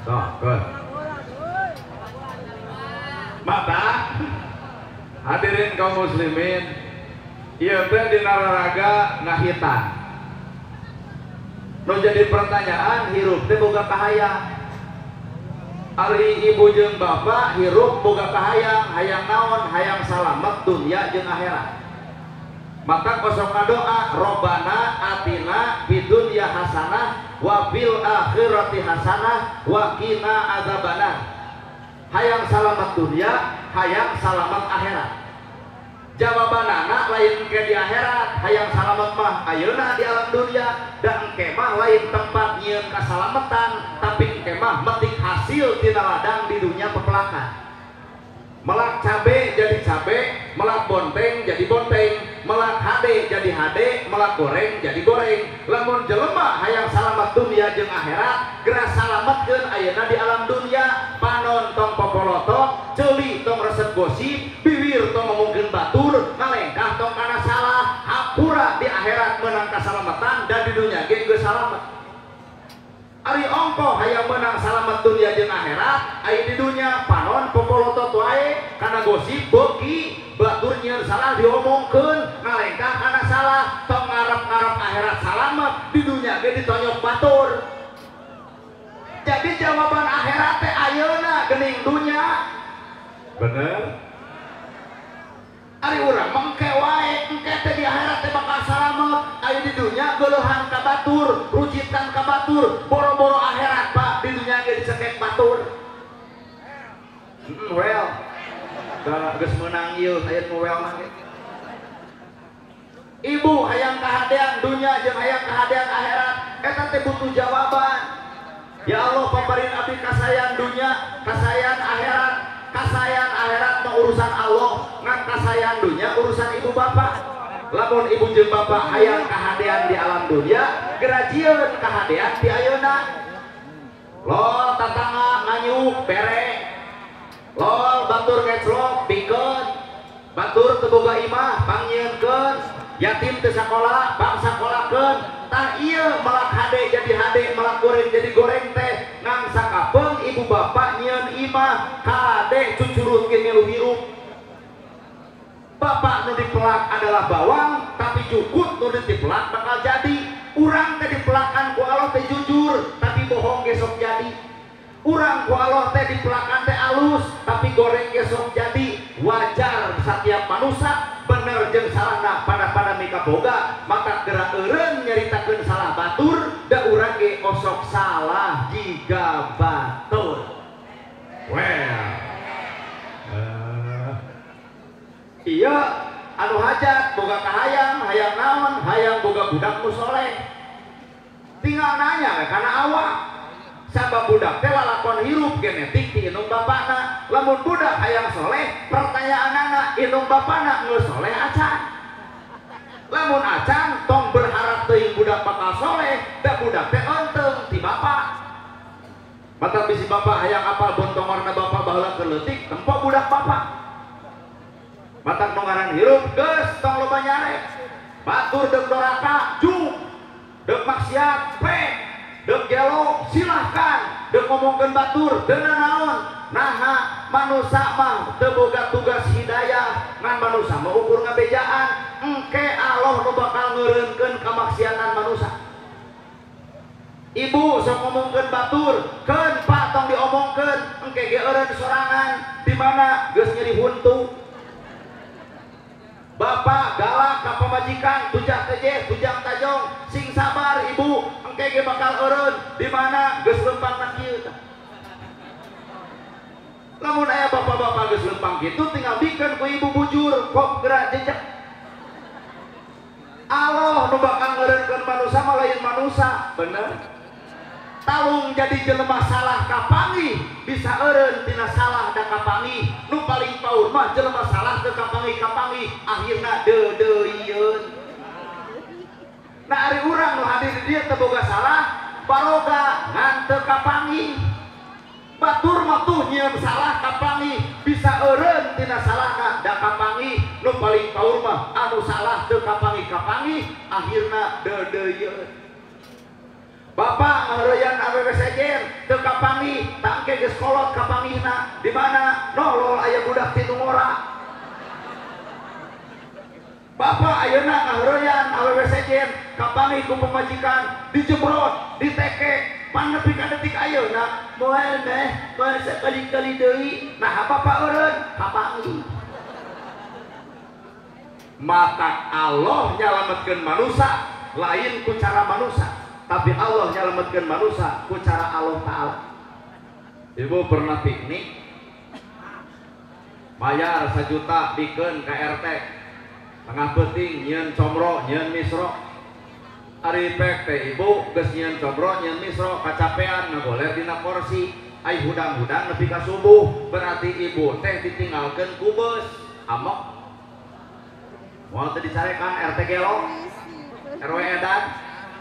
Sok, keun. Maka hadirin kaum muslimin, ieu teh dina raraga ngahitan. Nu jadi pertanyaan, hirup teh boga kahayang. Ari ibu jeung bapak hirup boga kahayang, hayang naon, hayang salamet dunia jeung akhirat. Maka kosong doa, Robbana atina fid dunya hasanah wa fil akhirati hasanah wa qina adzabannar. Hayang salamet dunia, hayang salamet akhirat. Jawabanana lain engke di akhirat, hayang salamet mah ayeuna di alam dunia, da engke mah lain tempat nyieun kasalametan, tapi engke mah metik hasil tina ladang di dunia pepelakan. Melak cabe jadi cabe, melak bonteng jadi bonteng, melak hade jadi hade, melak goreng jadi goreng. Lamun jelema hayang salamet dunia jeung akhirat, geura salametkeun ayeuna di alam dunia. Panon tong popolotok, ceuli tong resep gosip, bibir tong ngomongkeun batur, ngalengkah tong kana salah, hampura di akhirat menang kasalamatan dan di dunia ge geus salamet. Ari ongkoh hayang menang salamet dunia jeung akhirat, aya di dunia panon popolotot wae kana gosip beuki, batur nyieun salah diomongkeun, ngalengkah kana salah, tong ngarep-ngarep akhirat salamet, di dunia ge ditonyok batur. Jadi jawaban akhirat teh ayeuna geuning dunya. Bener? Ari urang mengke wae, engke teh di akhirat teh bakal salamet, aya di dunya geuleuhan ka batur, rujitan ka batur, boro-boro akhirat Pak, di dunya ge dicekek batur. Well, da geus meunang ieu aya nu well mah. Ibu hayang kahadean dunya jeung hayang kahadean akhirat, eta teh butuh jawaban. Ya Allah paparin abdi kasayan dunya, kasayan akhirat. Kasayan akhirat mah urusan Allah, ngan kasayan dunia urusan ibu bapak. Lamun ibu jeung bapak hayang kahadean di alam dunia, geura jieun kahadean di ayeuna. Lol tatangga nganyuk bere, lol batur ngeclok bikeun, batur teu boga imah pangnyieunkeun, yatim teu sakola pang sakolakeun. Tah ieu melak hade jadi hade, melak goreng jadi goreng teh ngan sakapeung ibu bapak nyieun imah kade cucurut ge milu hirup. Bapak nu dipelak adalah bawang, tapi cukut nu dipelak bakal jadi. Urang teh dipelakan ku Allah teh jujur, tapi bohong ge sok jadi. Urang ku Allah teh dipelakan teh alus, tapi goreng ge sok jadi. Wajar setiap manusia bener jeung salahna pada-pada mika boga, maka gerak eureun nyaritakeun salah batur, da urang ge osok salah jiga batur. Well, iya anu hajat boga kahayang, hayang naon, hayang boga budak nu soleh. Tinggal nanya we kana awak. Sabab budak teh lalakon hirup genetik ti indung bapana. Lamun budak hayang soleh, pertanyaanana indung bapana geus soleh acan. Lamun acan tong berharap teuing budak bakal soleh, da budak teh eunteng ti bapak. Mata bisi bapak hayang apal bontongorna bapak baheula keur leutik, tempo budak bapak. Matak nu ngaran hirup geus tong loba nyarek. Batur deuk doraka juk, deuk maksiat pek, deuk gelo silahkan, deuk ngomongkeun batur teu naon. Naha manusa mah teu boga tugas hidayah, ngan manusa mah ukur ngabejaan. Engke Allah nu bakal ngeureunkeun kamaksiatan manusa. Ibu sok ngomongkeun batur, keun Pak tong diomongkeun, engke ge eureun sorangan di mana geus nyeri huntu. Bapak galak ka pamajikan, tujang tejeh, tujang tajong, sing sabar ibu, engke ge bakal eureun di mana geus lempang na kieu. Lamun aya bapak-bapak geus lempang kitu tinggal bikeun ku ibu bujur, kok geura jejak. Allah nu bakal ngeureunkeun manusa mah lain manusa, bener? Talung jadi jelema salah kapanggih, bisa eureun tina salah da kapanggih. Nu paling paur mah jelema salah teu kapanggih-kapanggih, akhirna deudeuieun. Nah ari urang nu hadir di dieu teu boga salah, baroga ngan teu kapanggih. Batur mah tuh nyieun salah kapanggih, bisa eureun tina salahna da kapanggih. Nu paling paur mah anu salah teu kapanggih-kapanggih, akhirna deudeuieun. Bapak ngaheureyan awewe sejen teu kapanggih, tangke geus kolot kapanggihna di mana nolol aya budak ti nu ngora. Bapak ayeuna ngaheureyan awewe sejen kapanggih ku pamajikan dijebrot, diteke, pan nepi ka detik ayeuna moal meh moal sakali-kali deui. Nah bapak eureun kapanggih. Mata Allah nyalametkeun manusa lain ku cara manusa, tapi Allah nyelametkan manusia ku cara Allah Ta'ala. Ibu pernah piknik? Bayar 1 juta bikeun ka RT. Tengah peuting nyieun comro, nyieun misro. Ari pek teh ibu geus nyieun comro, nyieun misro, kacapean ngagoler dina kursi. Ai hudang-hudang nepi ka subuh, berarti ibu teh ditinggalkeun ku beus. Amok. Moal teu dicarekan RT gelo. RW edan.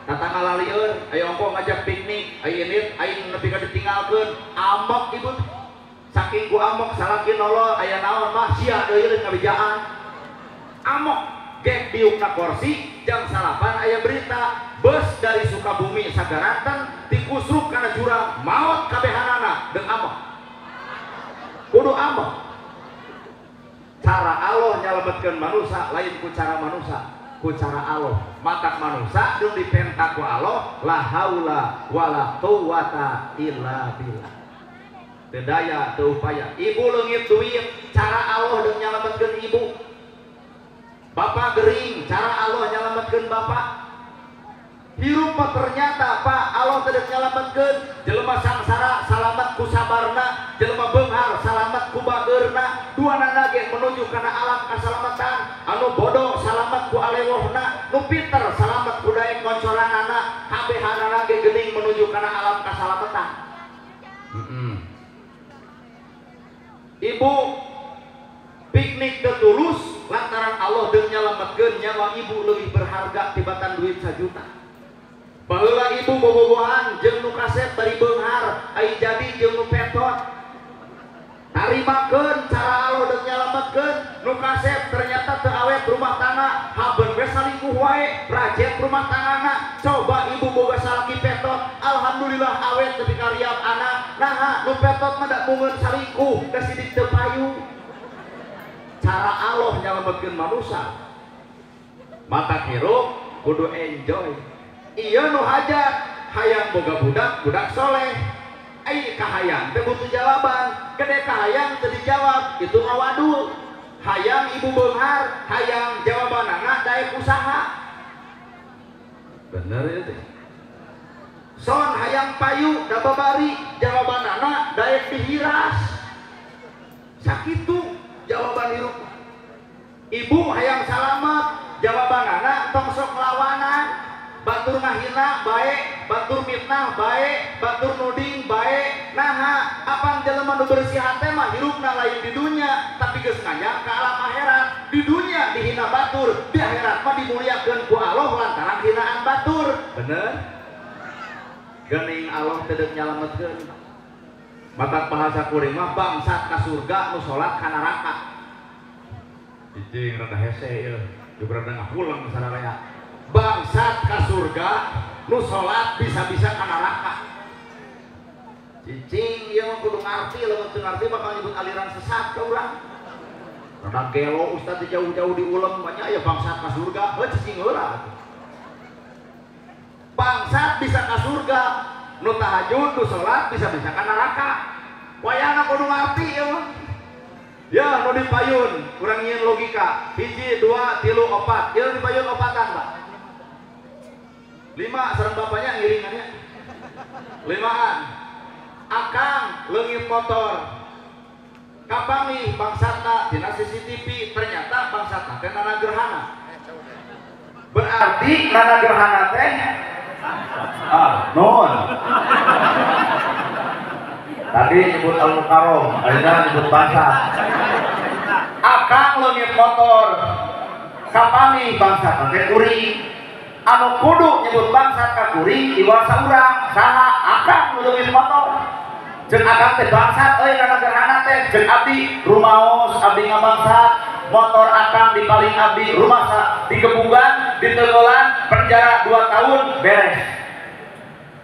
Tatangga lalieun, ayo ongko ngajak piknik, ayo init, ayo nepi ka ditinggalkeun. Amok ibu. Saking ku amok salaki nolol aya naon mah sia deui leun ngabejaan. Amok gek diukna kursi jam 9 aya berita bus dari Sukabumi Sagaranten tikusruk kana jurang maot kabehanana deung amok. Kudu amok. Cara Allah nyalametkeun manusia lain ku cara manusia, ku cara Allah. Matak manusia deung dipenta ku Allah la haula wala quwata illa billah. Teu daya teu upaya. Ibu leungit duit, cara Allah deung nyalametkeun ibu. Bapak gering, cara Allah nyalametkeun bapak. Hirup mah ternyata Pak Allah teu nyalametkeun. Jelema sangsara salamet ku sabarna, jelema beunghar salamet ku bageurna, duanana ge menuju kana alam kasalamatan. Anu bodoh salamet ku alewohna, nu pinter salamet ku daek koncoranana, kabehanana ge geuning menuju kana alam kasalamatan. Ibu piknik teu tulus lantaran Allah deung nyalametkeun nyawa ibu leuwih berharga tibatan duit 1 juta. Baheula ibu bobogohan jeung nu kasep bari beunghar, ai jadi jeung nu petot. Tarimakeun cara Allah deung nyalametkeun nu kasep ternyata teu awet rumah tangga, haben we salingkuh wae, rajet rumah tanggana. Coba ibu boga salaki petot, alhamdulillah awet nepi ka riap anak. Naha nu petot mah da mungeun salingkuh, da sidik teu payu. Cara Allah nyalametkeun manusia. Mata hirup kudu enjoy. Iya nu hajat, hayang boga budak, budak soleh. Ai kahayang teh butuh jawaban, gede kahayang teu dijawab, itu ngawadul. Hayang ibu beunghar, hayang jawabanana daek usaha. Bener ieu teh. Son hayang payu da babari, jawabanana daek dihiras. Sakitu jawaban hirup. Ibu hayang salamet, jawabanana tong sok lawanan. Batur ngahina bae, batur mitnah bae, batur nuding bae. Naha, apan jelema nu bersih hate mah hirupna lain di dunya, tapi geus nganyang ka alam akhirat. Di dunya dihina batur, di akhirat mah dimuliakeun ku Allah lantaran hinaan batur. Bener? Geuning Allah teu deuk nyalametkeun. Matak bahasa kuring mah bangsat ka surga nu salat ka neraka. Cicing rada hese ieu, juga rada ngahulang sararea. Bangsat ka surga nu salat bisa-bisa ka neraka. Cicing ieu mah kudu ngarti, lamun teu ngarti bakal nyebut aliran sesat ka urang. Rada gelo ustaz jauh-jauh diulem banyak ya bangsat ka surga, heuh cicing heula. Bangsat bisa ka surga, nu tahajud nu salat bisa-bisa ka neraka. Wayahna kudu ngarti ieu mah. Ya nu dipayun kurang nyieun logika. 1 2 3 4. Ieu dipayun opatan, Pak. 5 sareng bapaknya ngiringannya. 5an. Akang leungit motor. Kapanggih bangsatna dina CCTV, ternyata bangsatna teh nana gerhana. Berarti nana gerhana teh non. Tadi nyebut Al-Mukarram, ayeuna nyebut bangsat. Akang leungit motor. Kapanggih bangsatna teh kuring. Anu kudu nyebut bangsat ka kuring iwal saurang saha akang nu leungit motor. Jeung akang teh bangsat euy kana gerhana teh jeung abdi rumaos abdi ngabangsat motor akang dipaling abdi rumasa digebugan diteunggeulan penjara 2 tahun beres.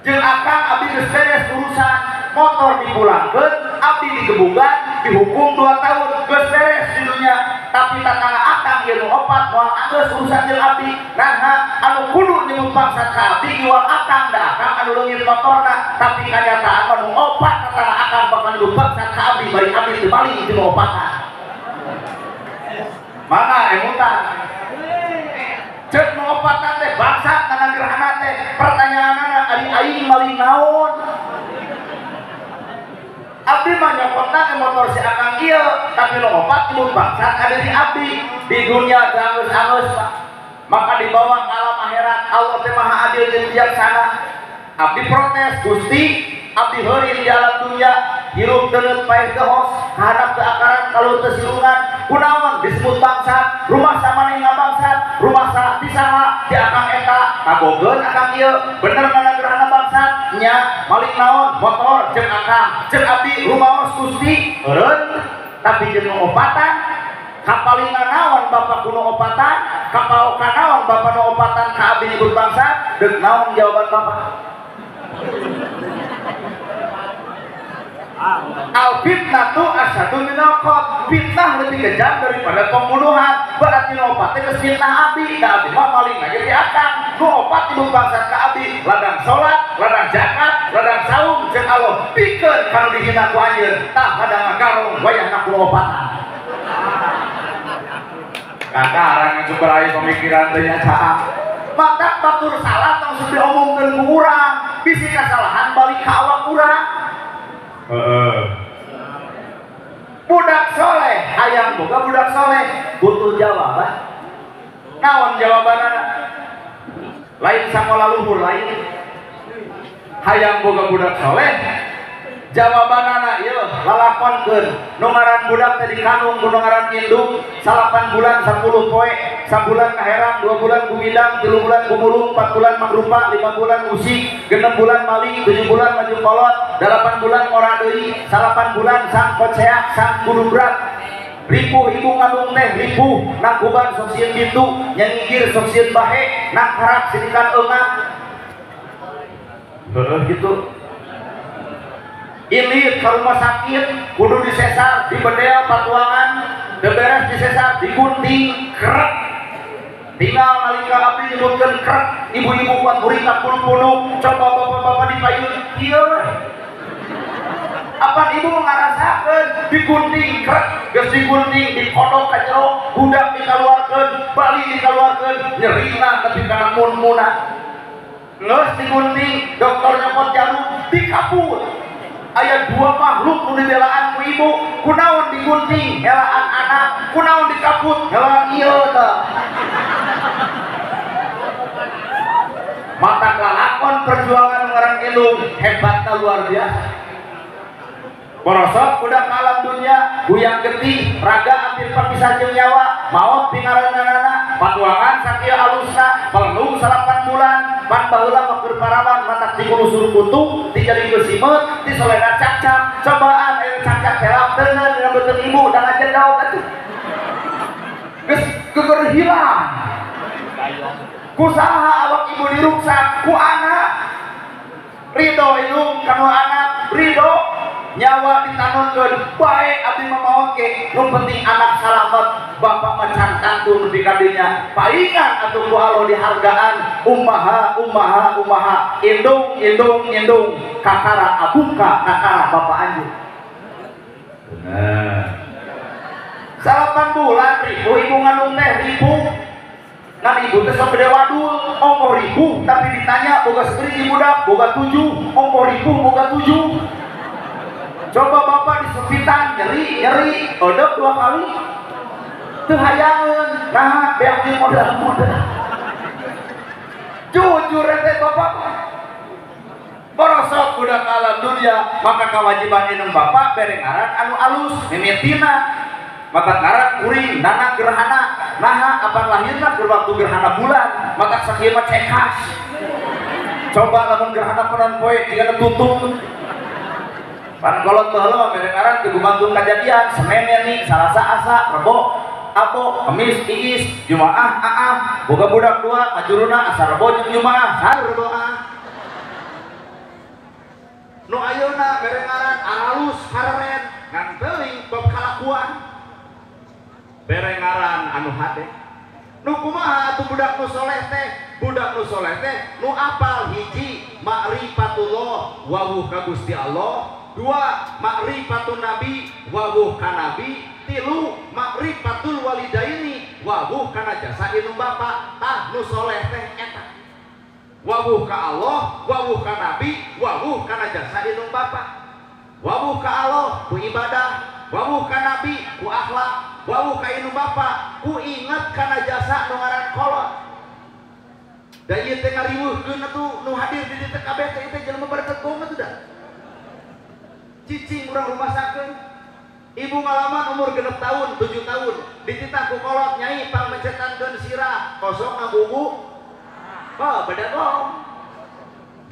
Jeung akang abdi geus beres urusan motor dipulangkeun abdi digebugan dihukum 2 tahun geus beres di dunya. Tapi tatangga akang ieu nu opat moal anggeus urusan jeung abdi. Naha anu kudu nyebut bangsat ka abdi iwal akang da akang anu leungit motorna, tapi kanyataan mah nu opat tatangga akang bakal nyebut bangsat ka abdi bari abdi teu maling jeung opatan. Mana emutan? Ceuk nu opatan teh bangsat kana gerhana teh pertanyaanana ari aing maling naon? Abdi mah nyokotna motor si akang ieu tapi nu opat nyebut bangsat ada di abdi di dunia geus-geus maka dibawa ke alam akhirat. Allah teh maha adil jeung bijaksana. Abdi protes Gusti, abdi heurin di alam dunia hirup deungeut paeh teu hos kahanap teu akaran kalur teu silungan kunaon disebut bangsat rumah samaneh ngabangsat rumah sa di saha di akang eta kabogeun akang ieu bener kana gerhana bangsat nya malik naon motor jeung akang jeung abdi rumaos Gusti eureun tapi jeung nu opatan kapalingan naon bapak kuno opatan kapaokan naon bapak nu opatan ka abdi nyebut bangsat deuk naon jawaban bapak. Al fitnatu asyaddu minal qatl, fitnah lebih kejam daripada pembunuhan. Berarti nu opat teh geus fitnah abdi, da abdi mah maling lagi di akang. Nu opat nyebut bangsat ka abdi, ladang salat, ladang zakat, ladang saum jeung Allah pikeun kanu dihina ku anjeun, tah hadang ngagarong wayahna ku opatan. Kakarang sumber aya pemikiran teh nya caang. Matak batur salah tong sok diomongkeun ku urang, bisi kasalahan balik ka awak urang. Budak soleh, hayang boga budak soleh butuh jawaban. Naon jawabanana? Lain sakola luhur lain. Hayang boga budak soleh, jawabanana ieu lalakonkeun. Nu ngaran budak teh dikandung, nu ngaran indung 8 bulan 10 poe, sabulan kaherang, 2 bulan gumidang, 3 bulan gumulung, 4 bulan mangrupa, 5 bulan usik, 6 bulan maling, 7 bulan maju kolot, 8 bulan ngora deui, 8 bulan sang koceak, sang gudubrak. Ripuh ibu ngandung teh ripuh, nangkuban sok sieun bitu, nyanyigir sok sieun bahe, nangkarak sidikan eungap. Heueuh kitu. Ilit ke rumah sakit, kudu disesar, dibedel patuangan, beberes disesar, digunting, krek. Tinggal nalika abdi nyebutkeun krek, ibu-ibu kuat burita puluh-puluh, coba bapak-bapak dipayun, ieu. Apa ibu ngarasakeun digunting krek, geus digunting, dikodok ka jero, budak dikaluarkeun, bali dikaluarkeun, nyerina nepi kana mun-muna. Geus digunting, dokter nyokot jarum, dikaput. Aya dua makhluk nu dibelaan ku ibu, kunaon digunting helaan anak, kunaon dikaput helaan ieu tah. Mata lalakon perjuangan ngaran indung hebatna luar biasa. Borosok budak alam dunia, guyang getih, raga hampir papisah jeung nyawa, maot pingaranana, patuangan sakieu alusna, pelendung 8 bulan, pan baheula mah keur parawan matak dikulusur kutu, dijadikeun simeut, disolena cakcak, cobaan aya cakcak helak teungeun dina beuteung ibu da ngajedog atuh. Geus geger hilang. Ku saha awak ibu diruksak ku anak. Ridho indung kanu anak, ridho nyawa ditanunkeun bae abdi mah maot ge nu penting anak salamet bapak mah can tangtu nepi ka dinya paingan atuh ku Allah dihargaan umaha umaha umaha indung indung indung kakara abuka kakara bapak anjeun. Bener. 8 bulan ribu ibu ngandung teh ribu ngan ibu teh sok gede wadul ongkoh ribu tapi ditanya boga sabaraha budak boga 7 ongkoh ribu boga 7. Coba bapak disempitan, nyeri, nyeri, odok 2 kali, teu hayangeun, nah beak jeung modal-modal. Jujur teh bapak, borosok budak alam dunia, maka kewajiban indung bapak bere ngaran anu alus, mimitina, matak ngaran kuring, nana gerhana, naha apan lahirna keur waktu gerhana bulan, matak sakieu mah cekas. Coba lamun gerhana panon poe jigana tutung. Pan kolot baheula mah bere ngaran teu gumantung kajadian, Senin nih, Salasa asa, Rebo, Abo, Kamis, Iis, Jumaah, Aah, boga budak 2, majuruna asa Rebo jeung Jumaah, saur doa. Nu ayeuna bere ngaran alus hareren ngan teuing bab kalakuan. Bere ngaran anu hade. Nu kumaha atuh budak nu soleh teh? Budak nu soleh teh nu apal hiji ma'rifatullah wawuh ka Gusti Allah. 2 ma'rifatun nabi wawuh ka nabi, 3 ma'rifatul walidaini wawuh kana jasa indung bapa. Tah nu soleh teh eta wawuh ka Allah, wawuh ka nabi, wawuh kana jasa indung bapa. Wawuh ka Allah ku ibadah, wawuh ka nabi ku akhlak, wawuh ka indung bapa ku inget kana jasa nu ngaran kolot. Da ieu teh ngariweuhkeun atuh nu hadir di dieu teh kabeh teh ieu teh jelema baretegong atuh da. Cicing urang rumasakeun. Ibu ngalaman umur 6 tahun, 7 tahun, dititah ku kolot nyai pangmencetankeun sirah, kosong ngagugu. Oh, bedagong.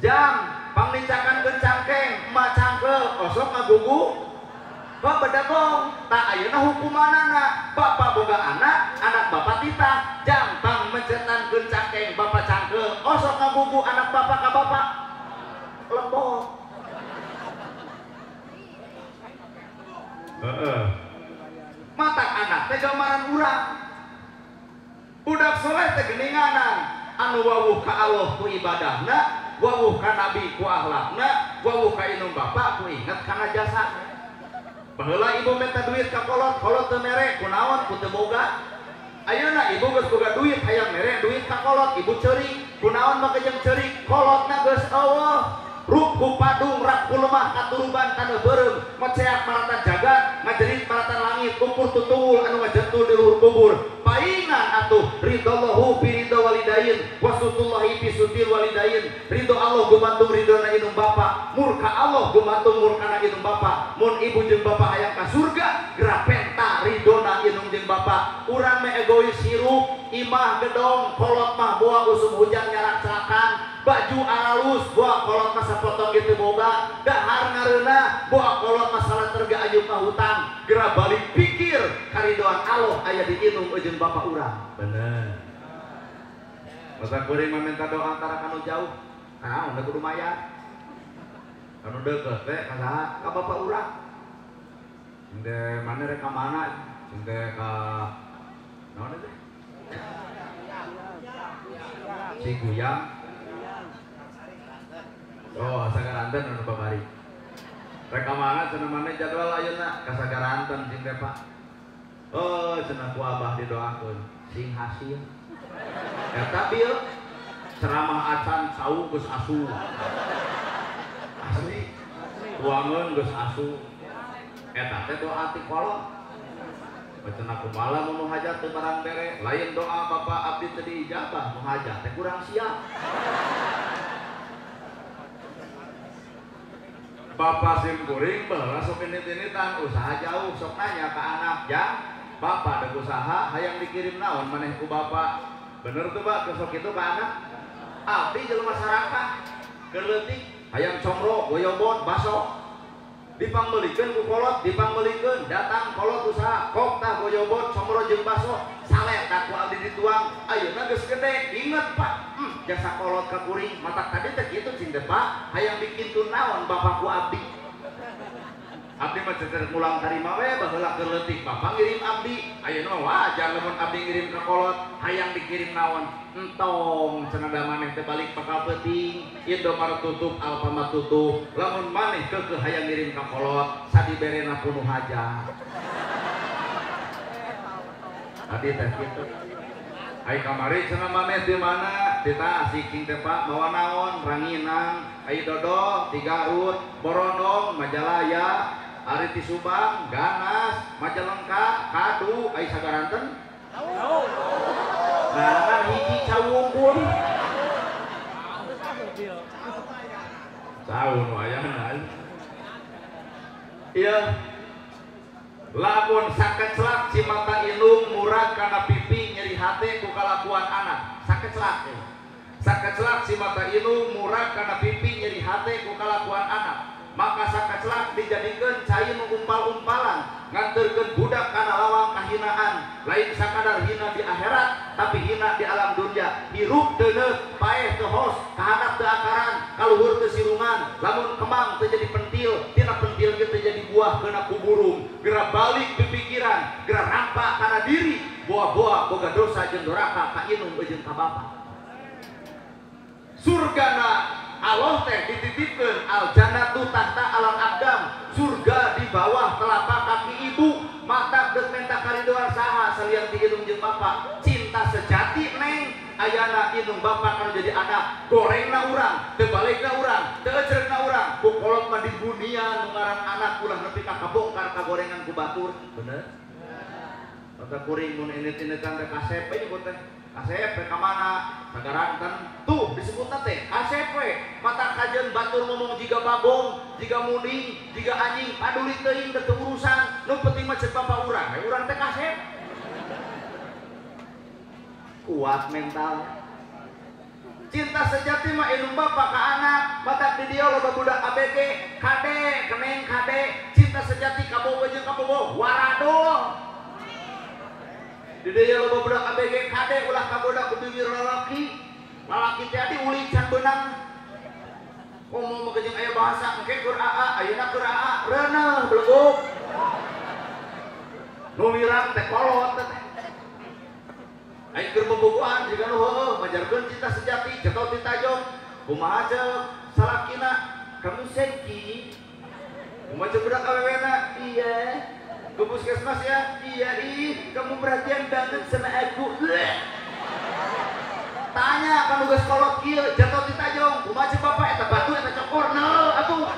Jam pangnincakankeun cangkeng, emak cangkel, kosong ngagugu. Oh, bedagong. Tak ayeuna hukumanana, bapak boga anak, anak bapak titah, jam pangmencetankeun cangkeng, bapak cangkel, kosong ngagugu anak bapak ka bapak. Lembok. Matak anak teh gambaran urang. Budak soleh teh geninganan anu wawuh ka Allah ku ibadahna, wawuh ka nabi ku akhlakna, wawuh ka indung bapa ku inget kana jasa. Baheula ibu minta duit ka kolot, kolot teu mere, kunaon ku teu boga. Ayeuna ibu geus boga duit hayang mere duit ka kolot, ibu ceurik, kunaon make jeung ceurik, kolotna geus eueuh. Rup ku padung, rak ku lemah, katuruban taneuh beureum, meceak maratan jagat, ngajerit maratan langit, ukur tutul anu ngajentul di luhur kubur. Paingan atuh ridallahu fi ridha walidain, wasutullahi fi sutil walidain. Ridho Allah gumantung ridhona indung bapa, murka Allah gumantung murkana indung bapa. Mun ibu jeung bapa hayang ka surga, geura penta ridhona indung jeung bapa. Urang mah egois hirup, imah gedong, kolot mah boa usum hujan nyarak celakan. Baju aralus boa kolot masa potong gitu boga, dahar ngareuna boa kolot masalah terga ayub ka hutang. Geura balik pikir karidoan Allah aya di indung jeung bapa urang. Bener. Masa kuring mah minta doa antara kanu jauh, naon da kudu mayar. Kanu deukeut teh ka saha? Ka bapa urang. Cing teh mana rek ka mana? Cing teh ka naon teh? Ciguyang. Oh, Sagaranten anu babari. Rek ka mana cenah maneh jadwal ayeuna ka Sagaranten cing teh Pak. Oh, cenah ku abah didoakeun sing hasil. Eta bieu ceramah acan cau geus asu. Asli. Tuangeun geus asu. Eta teh doa ti kolot. Cenah kumaha mun nu hajat teu barang bere, lain doa bapak abdi teu diijabah, nu hajat teh kurang siap. Bapak sim kuring baheula sok init-initan usaha jauh sok nanya ka anak, "Jang, bapak dek usaha hayang dikirim naon maneh ku bapak?" Bener tuh Pak, sok kitu ka anak. Abdi jelema sarakah, keur leutik hayang comro, goyobot, baso. Dipangmeulikeun ku kolot, dipangmeulikeun, datang kolot usaha, kok tah goyobot, comro jeung baso, salet ku abdi dituang. Ayeuna geus gede, inget Pak. Jasa kolot ka kuring, matak tadi teh kitu cing teh Pak, hayang dikintun naon bapak ku abdi. Abdi mah cecer mulang tarima we baheula keur leutik bapak ngirim abdi. Ayeuna mah wajar lamun abdi ngirim ka kolot, hayang dikirim naon. Entong cenah da maneh teh balik bakal peuting, Indomaret tutup, Alfamart tutup. Lamun maneh keukeuh hayang ngirim ka kolot, sadiberena ku nu hajat. Tadi teh kitu. Ai kamari cenah maneh di mana? Di Tasik cing teh Pak, mawa naon? Ranginang, ai dodol, ti Garut, Borondong, Majalaya, ari ti Subang, Ganas, Majalengka, Kadu, ai Sagaranten. Nah, hiji cau wungkul. Cau nu ayana. Ieu lamun sakecelak cimata indung murag kana pipi nyeri hate ku kalakuan anak. Sakecelak. Sakecelak cimata indung murag kana pipi nyeri hate ku kalakuan anak. Maka sakecelak dijadikeun cai nu umpal-umpalan, nganterkeun budak kana lawang kahinaan, lain sakadar hina di akhirat tapi hina di alam dunia. Hirup teu neuk, paeh teu hos, kahandap teu akaran, kaluhur teu sirungan, lamun kembang teu jadi pentil, tina pentil ge teu jadi buah keuna ku burung. Geura balik pipikiran, geura rampak kana diri, boa-boa boga dosa jeung doraka ka indung jeung ka bapa. Surgana Allah teh dititipkeun al jannatu tahta alal aqdam, surga di bawah telapak kaki ibu. Mata geus menta karidoan saha salian ti indung jeung bapa. Cinta sejati neng ayana indung bapa kana jadi anak, gorengna urang, teu balegna urang, teu ecreugna urang, ku kolot kolot mah di dunia nu ngaran anak ulah nepi ka kabongkar kagorengan ku batur. Bener? Mata kuring mun init-initan teh kasep we nyebut teh. Kasep we ka mana? Sagaranten. Tuh disebutna teh kasep we. Mata kajeun batur ngomong jiga bagong, jiga munding, jiga anjing, paduli teuing teu urusan. Nu penting mah ceuk bapa urang, we urang teh kasep. Kuat mental. Cinta sejati mah indung bapa ka anak, matak di dieu loba budak ABG, kade, keneng kade, cinta sejati kabogoh jeung kabogoh, waradol. Di dieu loba budak ABG kade ulah kagoda ku bibir lalaki. Lalaki teh adi ulin can beunang. Ngomong mah jeung aya bahasa engke keur aa, ayeuna keur aa, reuneuh beleguk. Nu wirang teh kolot teh. Aing keur bobogohan jiga nu heueuh majarkeun cinta sejati cetot di tajong. Kumaha ceuk salakina kamu sengki. Kumaha ceuk budak awewena? Iya. Ke puskesmas ya? Iya, ih, kamu perhatian banget sama aku. Tanya kan geus kolot kieu jatuh di tajong, kumaha ceuk bapak eta batu eta cokor neul atuh.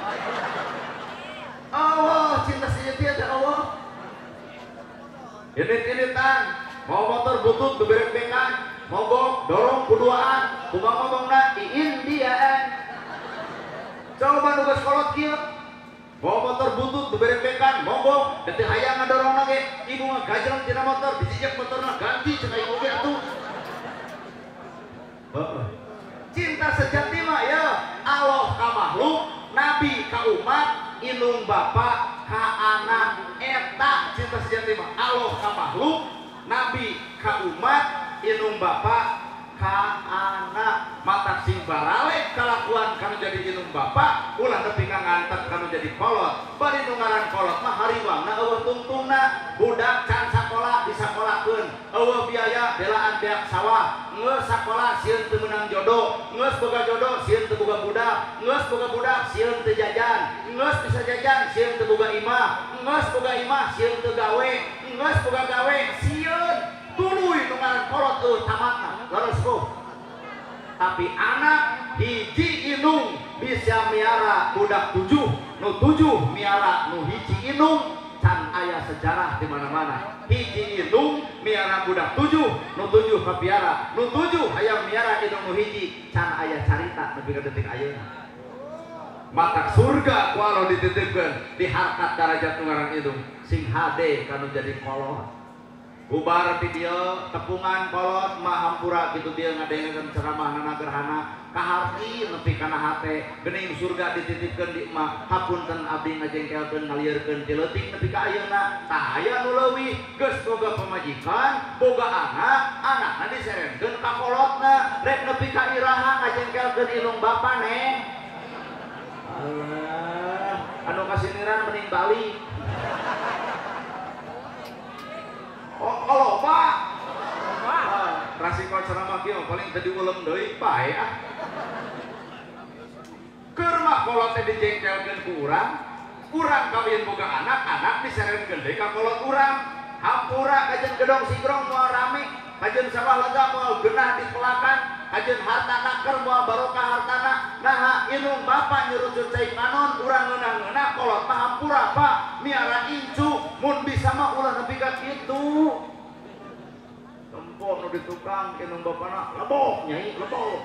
Allah, cinta sejati eta Allah. Init-initan, mau motor butut beberek-bekan, mogok dorong kuduaan, kumaha ngomongna iindiaan. Coba nu geus kolot kieu. Bawa motor butut beberek-bekan, mogok, detik hayang ngadorong lagi, ibu mah gajreng tina motor, dijejak motorna ganti cenah ibu ge atuh. Cinta sejati mah ya Allah ka makhluk, nabi ka umat, indung bapa ka anak, eta cinta sejati mah Allah ka makhluk, nabi ka umat, indung bapa ka anak. Matak sing baralek kalakuan kanu jadi indung bapa, ulah nepi ka ngantek kanu jadi kolot. Bari nu ngaran kolot mah hariwangna eueuh tungtungna, budak can sakola disakolakeun, eueuh biaya belaan beak sawah, geus sakola sieun teu meunang jodoh, geus boga jodoh sieun teu boga budak, geus boga budak sieun teu jajan, geus bisa jajan sieun teu boga imah, geus boga imah sieun teu gawe, geus boga gawe sieun tuluy nu ngaran kolot eueuh tamatna. Leres kok. Tapi anak hiji indung bisa miara budak 7, nu 7 miara nu hiji indung, can aya sejarah di mana-mana. Hiji indung miara budak 7, nu 7 kapiara, nu 7 hayang miara indung nu hiji, can aya carita nepi ka detik ayeuna. Matak surga ku Allah dititipkeun di harkat darajat nu ngaran indung, sing hade kanu jadi kolot. Bubar ti dieu tepungan kolot mah hampura kitu dieu ngadengekeun ceramahna gerhana kaharti nepi kana hate geuning surga dititipkeun di emak hapunten abdi ngajengkelkeun ngalieurkeun ti leutik nepi ka ayeuna tah aya nu leuwih geus boga pamajikan boga anak anakna diserenkeun ka kolotna rek nepi ka iraha ngajengkelkeun indung bapa neng. Allah anu kasiniran mending balik. Oh, kalau pak, rasiko ceramah kieu paling teu diulem deui bae ah. Keur mah kolot teh dijengkelkeun ku urang, urang kawin boga anak, anak diserenkeun deui ka kolot urang. Hampura kajeun gedong sigrong moal rame, kajeun sawah lega moal genah dipelakan, kajeun harta naker moal barokah hartana. Naha indung bapa nyurucun cai panon, urang ngeunah-ngeunah kolot mah hampura pak, miara incu mun bisa mah ulah nepi ka kitu. Tempo nu di tukang indung bapana lebok nyai lebok.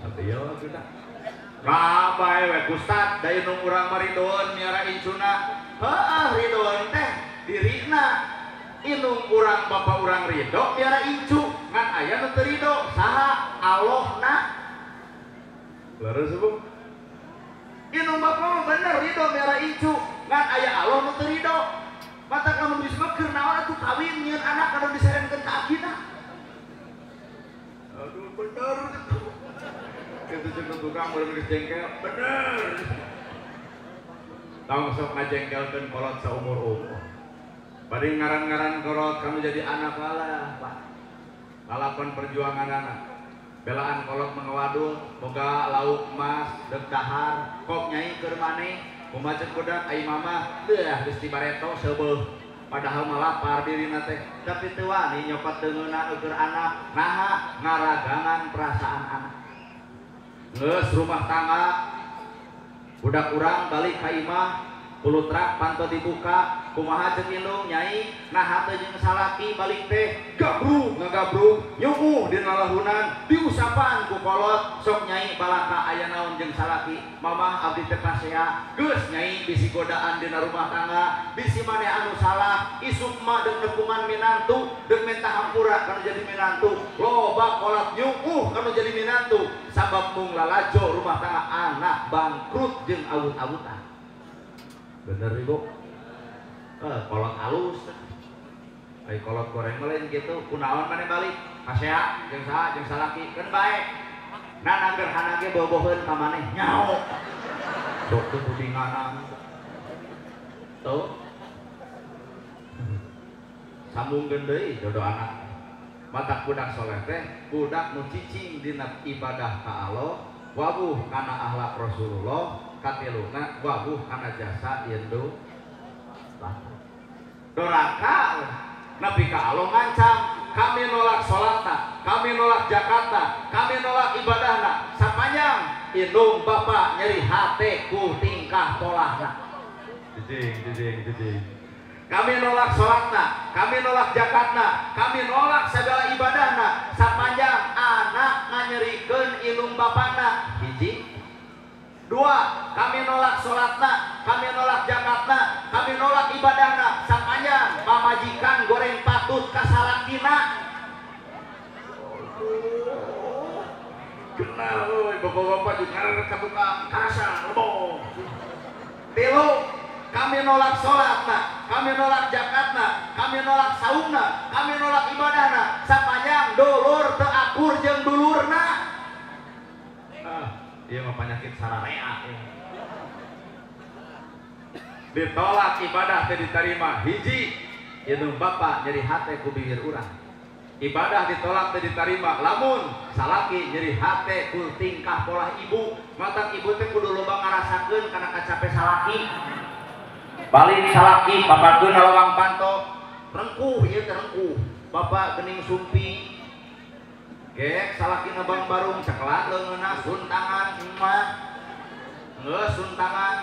Atuh sudah. Lah bae we Ustad da indung urang mah ridoeun miara incuna. Heeh ridoeun teh dirina. Indung urang bapa urang ridho miara incu, ngan aya nu teu ridho saha Allahna. Leres Bu. Indung bapa mah bener ridho miara incu, ngan aya Allah nu teu ridho. Mata lamun geus mah keur naon atuh kawin nyieun anak anu diserenkeun ka akina. Aduh bener gitu. Itu jeung tukang baru geus jengkel, bener. Tong sok ngajengkelkeun kolot saumur-umur. Bari ngaran-ngaran kolot kamu jadi anak kalah, Pak. Lalakon perjuangan anak. Belaan kolot mengewadul, boga lauk emas, deuk dahar, kok nyai keur maneh, kumaha ceuk budak ai mama, deuh geus dibareto seubeuh. Padahal mah lapar dirina teh, tapi teu wani nyokot deungeunna keur anak, naha ngaragangan perasaan anak. Geus rumah tangga budak urang balik ka imah pulutrak panto dibuka kumaha ceuk indung nyai naha teu jeung salaki balik teh gabrug ngagabrug nyuguh dina lahunan diusapan ku kolot sok nyai balaka aya naon jeung salaki mamah abdi teh pasea geus nyai bisi godaan dina rumah tangga bisi maneh anu salah isuk mah deuk nepungan minantu deuk minta hampura kana jadi minantu loba kolot nyuguh kana jadi minantu sabab mung lalajo rumah tangga anak bangkrut jeung awut-awutan. Bener ibu, kolot halus, kayak kolot goreng lain gitu. Kunaon mana balik, pasea, jeung saha, jeung salaki, kan baik. Nah nangger hanage boboheun ka maneh nyaho. Sok teu pudinganan. Tuh. Sambungkeun deui jodoh anak. Matak budak soleh teh, budak nu cicing dina ibadah ka Allah, wawuh kana akhlak Rasulullah. Katiluna wawuh kana jasa indung doraka nepi ka Allah ngancam kami nolak salatna, kami nolak zakatna, kami nolak ibadahna sapanjang indung bapak nyeri hate ku tingkah polahna. Jijing jijing jijing. Kami nolak salatna, kami nolak zakatna, kami nolak segala ibadahna sapanjang anak nganyerikeun indung bapakna. Hiji. Dua, kami nolak sholatna, kami nolak zakatna, kami nolak ibadahna sapanjang pamajikan goreng patut kasalakina. Kenal euy bapak-bapak juga ngaran ka tukang karasa lebong. Tilu, kami nolak sholatna, kami nolak zakatna, kami nolak saumna, kami nolak ibadahna sapanjang dulur teu akur jeung dulurna. Iya mah penyakit sararea. Ditolak ibadah teh diterima. Hiji, indung bapak nyeri hate ku bibir urang. Ibadah ditolak teh diterima. Lamun salaki nyeri hate ku tingkah polah ibu. Matak ibu teh kudu loba ngarasakeun kana kacape salaki. Balik salaki papakeun lawang panto. Rengkuh ieu teh rengkuh. Bapak geuning sumpi. Gek salaki ngebang barung ceklat leungeunna suntangan emak. Geus suntangan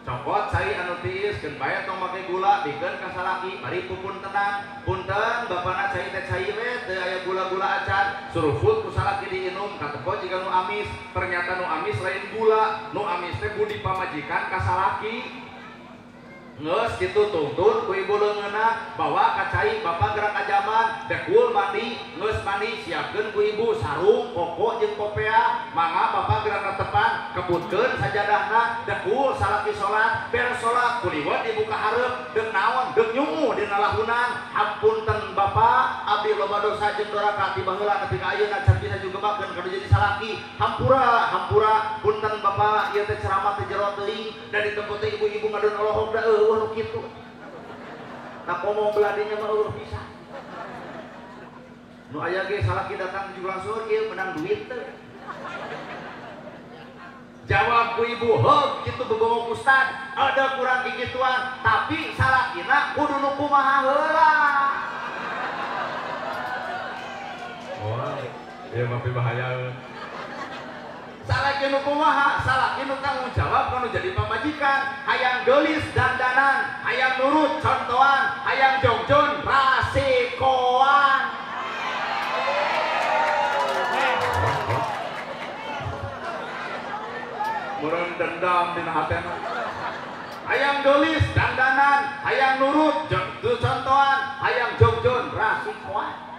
cokot cai anu tiis keun bae tong make gula bikeun ka salaki bari pupuntenan. Punten bapana cai teh cai we teu aya gula-gula acan. Surufut ku salaki diinum katepo jiga nu amis. Ternyata nu amis lain gula, nu amis teh budi pamajikan ka salaki. Geus kitu tuntun ku ibu leungeunna bawa ka cai bapak gerak ajaman dekul mandi geus mandi siapkeun ku ibu sarung koko jeung popea mangga bapak gerak netepan kebutkeun sajadahna dekul salaki salat beres salat kuliwat dibuka hareup deuk naon deuk nyunguh dina lahunan hapunten bapak abdi loba dosa jeung doraka ti baheula nepi ka ayeuna can bisa jugebakeun kudu jadi salaki hampura hampura punten bapak ieu teh ceramah teh jero teuing da ditempo teh ibu-ibu ngadon olohok da eueuh nu kitu. Nah komo beladinya mah eueuh bisa. Nu aya ge salaki datang juga langsung ieu menang duit teh. Jawab ku ibu, heug kitu bebongong ustad, ada kurang gigituan, tapi salakina kudu nu kumaha heula. Wah, ieu mah bahaya. Salaki nu kumaha, salaki nu tanggung jawab kanu jadi pamajikan, hayang geulis dandanan, hayang nurut contohan, hayang jongjon rasikoan. Meureun dendam dina hatena. Hayang geulis dandanan, hayang nurut contohan, hayang jongjon rasikoan.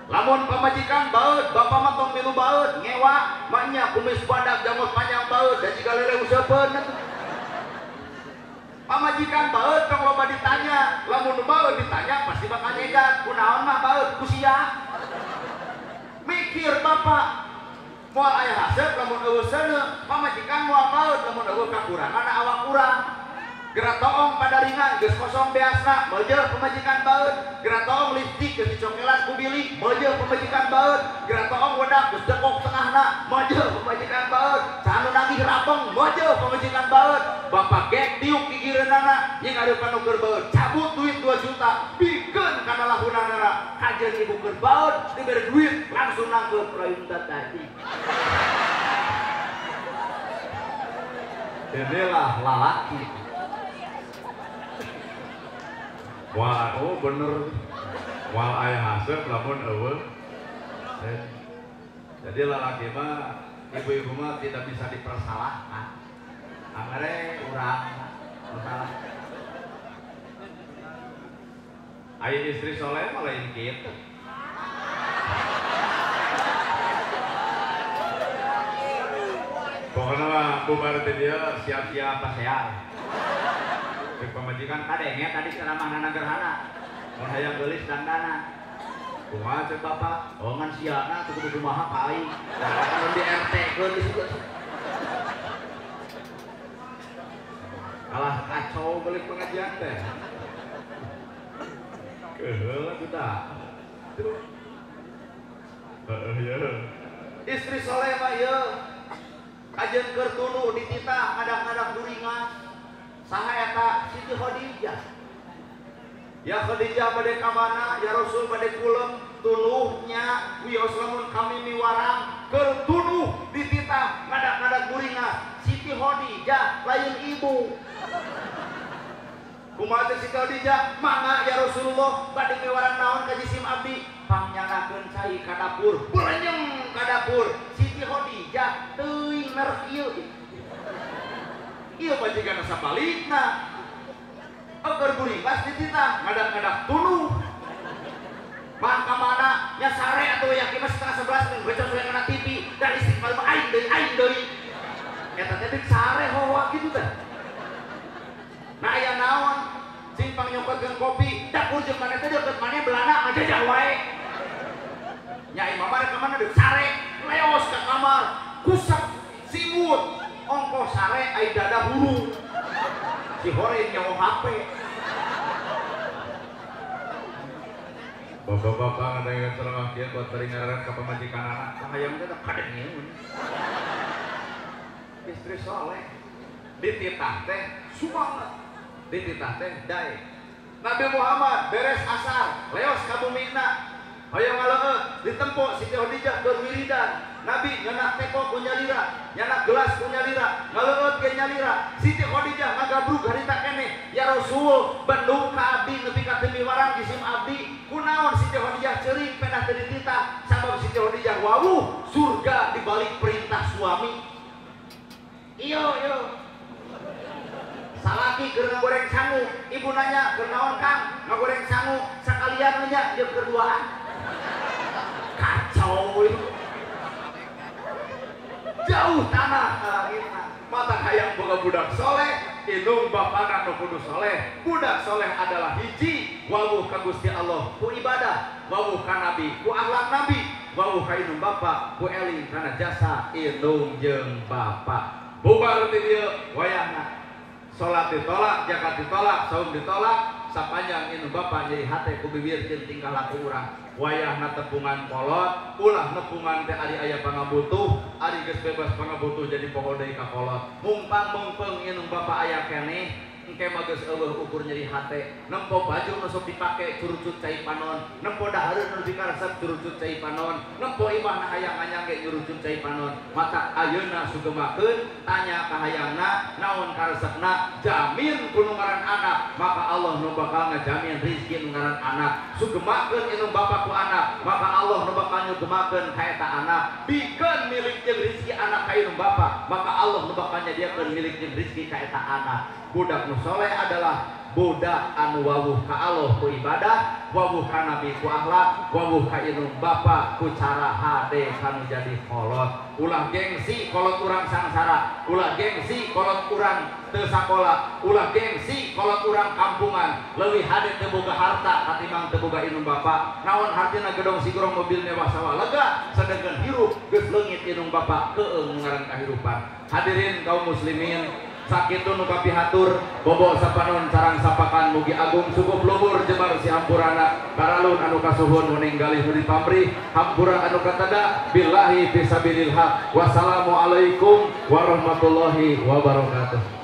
Lamun pamajikan baeud, bapak mah tong milu baeud, ngewa, maknya kumis badak janggut panjang baeud, da jiga lele useupeun. Pamajikan baeud tong loba ditanya, lamun baeud ditanya pasti bakal nyegat, kunaon mah baeud ku sia. Mikir bapak, moal aya haseup lamun eueuh seuneu, pamajikan moal baeud lamun eueuh kakurangan awak urang. Geura toong padaringan geus kosong beasna, meujeuh pamajikan baeud. Geura toong lipstik geus dicokelan ku bili, meujeuh pamajikan baeud. Geura toong wedak geus dekok tengahna, meujeuh pamajikan baeud. Saha nu nagih rapeng, meujeuh pamajikan baeud. Bapak gek diuk gigireunana, jeung areupan nu keur baeud, cabut duit 2 juta, bikeun kana lahunanana. Kajeun ibu keur baeud, dibere duit langsung nangkeup rayun tadi. Inilah lalaki. Wah, oh bener. Wal aya haseup lamun eueuh. Jadi lalaki mah ibu-ibu mah tidak bisa dipersalahkan. Angere urang salah. Aya istri soleh mah lain kitu. Pokoknya mah bubar teh dia siap-siap pasean. Cek pamajikan kadenge tadi ceramahna gerhana. Mun hayang geulis dangdana. Kumaha cek bapak? Oh ngan siana teu kudu kumaha ka aing. Kan di RT keun di situ. Kalah kacau balik pengajian teh. Keheul atuh tah. Heeh ye. Istri soleh mah ieu. Kajeun keur tunu dititah ngadak-ngadak duringas. Saha eta? Siti Khadijah. Ya Khadijah bade ka mana? Ya Rasul bade kulem tunuhnya wios lamun kami miwarang keur tunuh dititah ngadak-ngadak duringas. Siti Khadijah lain ibu. Kumaha teh Siti Khadijah? Mangga ya Rasulullah bade miwarang naon ka jisim abdi? Pangnyangakeun cai ka dapur, berenyeng ka dapur. Siti Khadijah teuing merek ieu. Ieu majikan sabalikna. Eueur guringas dititah ngadak-ngadak tunuh. Mah ka mana nya sare atuh ya kieu mah 10:30 mung gocok kana TV dan istighfar mah aing deui aing deui. Eta teh deuk sare hoa kitu teh. Nah aya naon sing pangnyokotkeun kopi dapur jeung maneh teh deukeut maneh Belanda ngajajah wae. Nya imah mah rek ka mana deuk sare leos ka kamar kusak simut ongkoh sare ai dada hulu. Si hore nyawa HP. Bapak-bapak ngadengeun ceramah kieu buat bari ngararan ka pamajikanana. Hayang teh kadengeun. Istri soleh dititah teh sumanget, dititah teh dae. Nabi Muhammad beres asar leos ka bumina hoyong ngaleueut ditempo Siti Khadijah keur wiridan. Nabi nyenak teko ku nyalira, nyenak gelas ku nyalira, ngaleueut ge nyalira. Siti Khadijah ngagabrug harita keneh, ya Rasul bendung ka abdi nepi ka teu miwarang jisim abdi. Kunaon Siti Khadijah ceurik pedah teu dititah? Sabab Siti Khadijah wawuh surga dibalik perintah suami. Iyo iyo. Salaki keur ngagoreng sangu, ibu nanya keur naon Kang? Ngagoreng sangu, sakalian nanya jeung keduaan. Kacau itu. Jauh tanah ka langitna. Mata hayang boga budak soleh, indung bapana nu kudu soleh. Budak soleh adalah hiji, wawuh ka Gusti Allah ku ibadah, wawuh ka nabi ku akhlak nabi, wawuh ka indung bapa ku eling kana jasa indung jeung bapa. Bubar ti dieu wayahna. Salat ditolak, zakat ditolak, saum ditolak, sapanjang indung bapa nyeri hate ku bibir jeung tingkah laku urang. Wayahna tepungan kolot, ulah nepungan teh ari aya pangabutuh, ari geus bebas pangabutuh jadi poho deui ka kolot. Mumpang mungpeung indung bapa aya keneh, engke mah geus eueuh ukur nyeri hate. Nempo baju nu sok dipake curucut cai panon, nempo dahareun nu dikaresep curucut cai panon, nempo imahna hayang anyang ge nyurucut cai panon. Mata ayeuna sugemakeun, tanya ka hayangna, naon karesepna, jamin ku nu ngaran anak, maka Allah nu bakal ngajamin rezeki nu ngaran anak. Sugemakeun indung bapa ku anak, maka Allah nu bakal nyugemakeun ka eta anak. Bikeun milik jeung rezeki anak ka indung bapa, maka Allah nu bakal nyadiakeun milik jeung rezeki ka eta anak. Budak nu soleh adalah budak anu wawuh ka Allah ku ibadah, wawuh ka nabi ku akhlak, wawuh ka indung bapa ku cara hade kanu jadi kolot. Ulah gengsi kolot urang sangsara, ulah gengsi kolot urang teu sakola, ulah gengsi kolot urang kampungan. Leuwih hade teu boga harta katimbang teu boga indung bapa. Naon hartina gedong sigorong mobil mewah sawah lega, sedengkeun hirup geus leungit indung bapa keung ngaran kahirupan. Hadirin kaum muslimin, sakitu nu kapihatur, bobo sapanon sarang sapakan mugi agung sukup luhur jemar si hampurana karalun anu kasuhun meninggalih nu dipamrih hampura anu katada billahi fisabilil haq. Wassalamualaikum warahmatullahi wabarakatuh.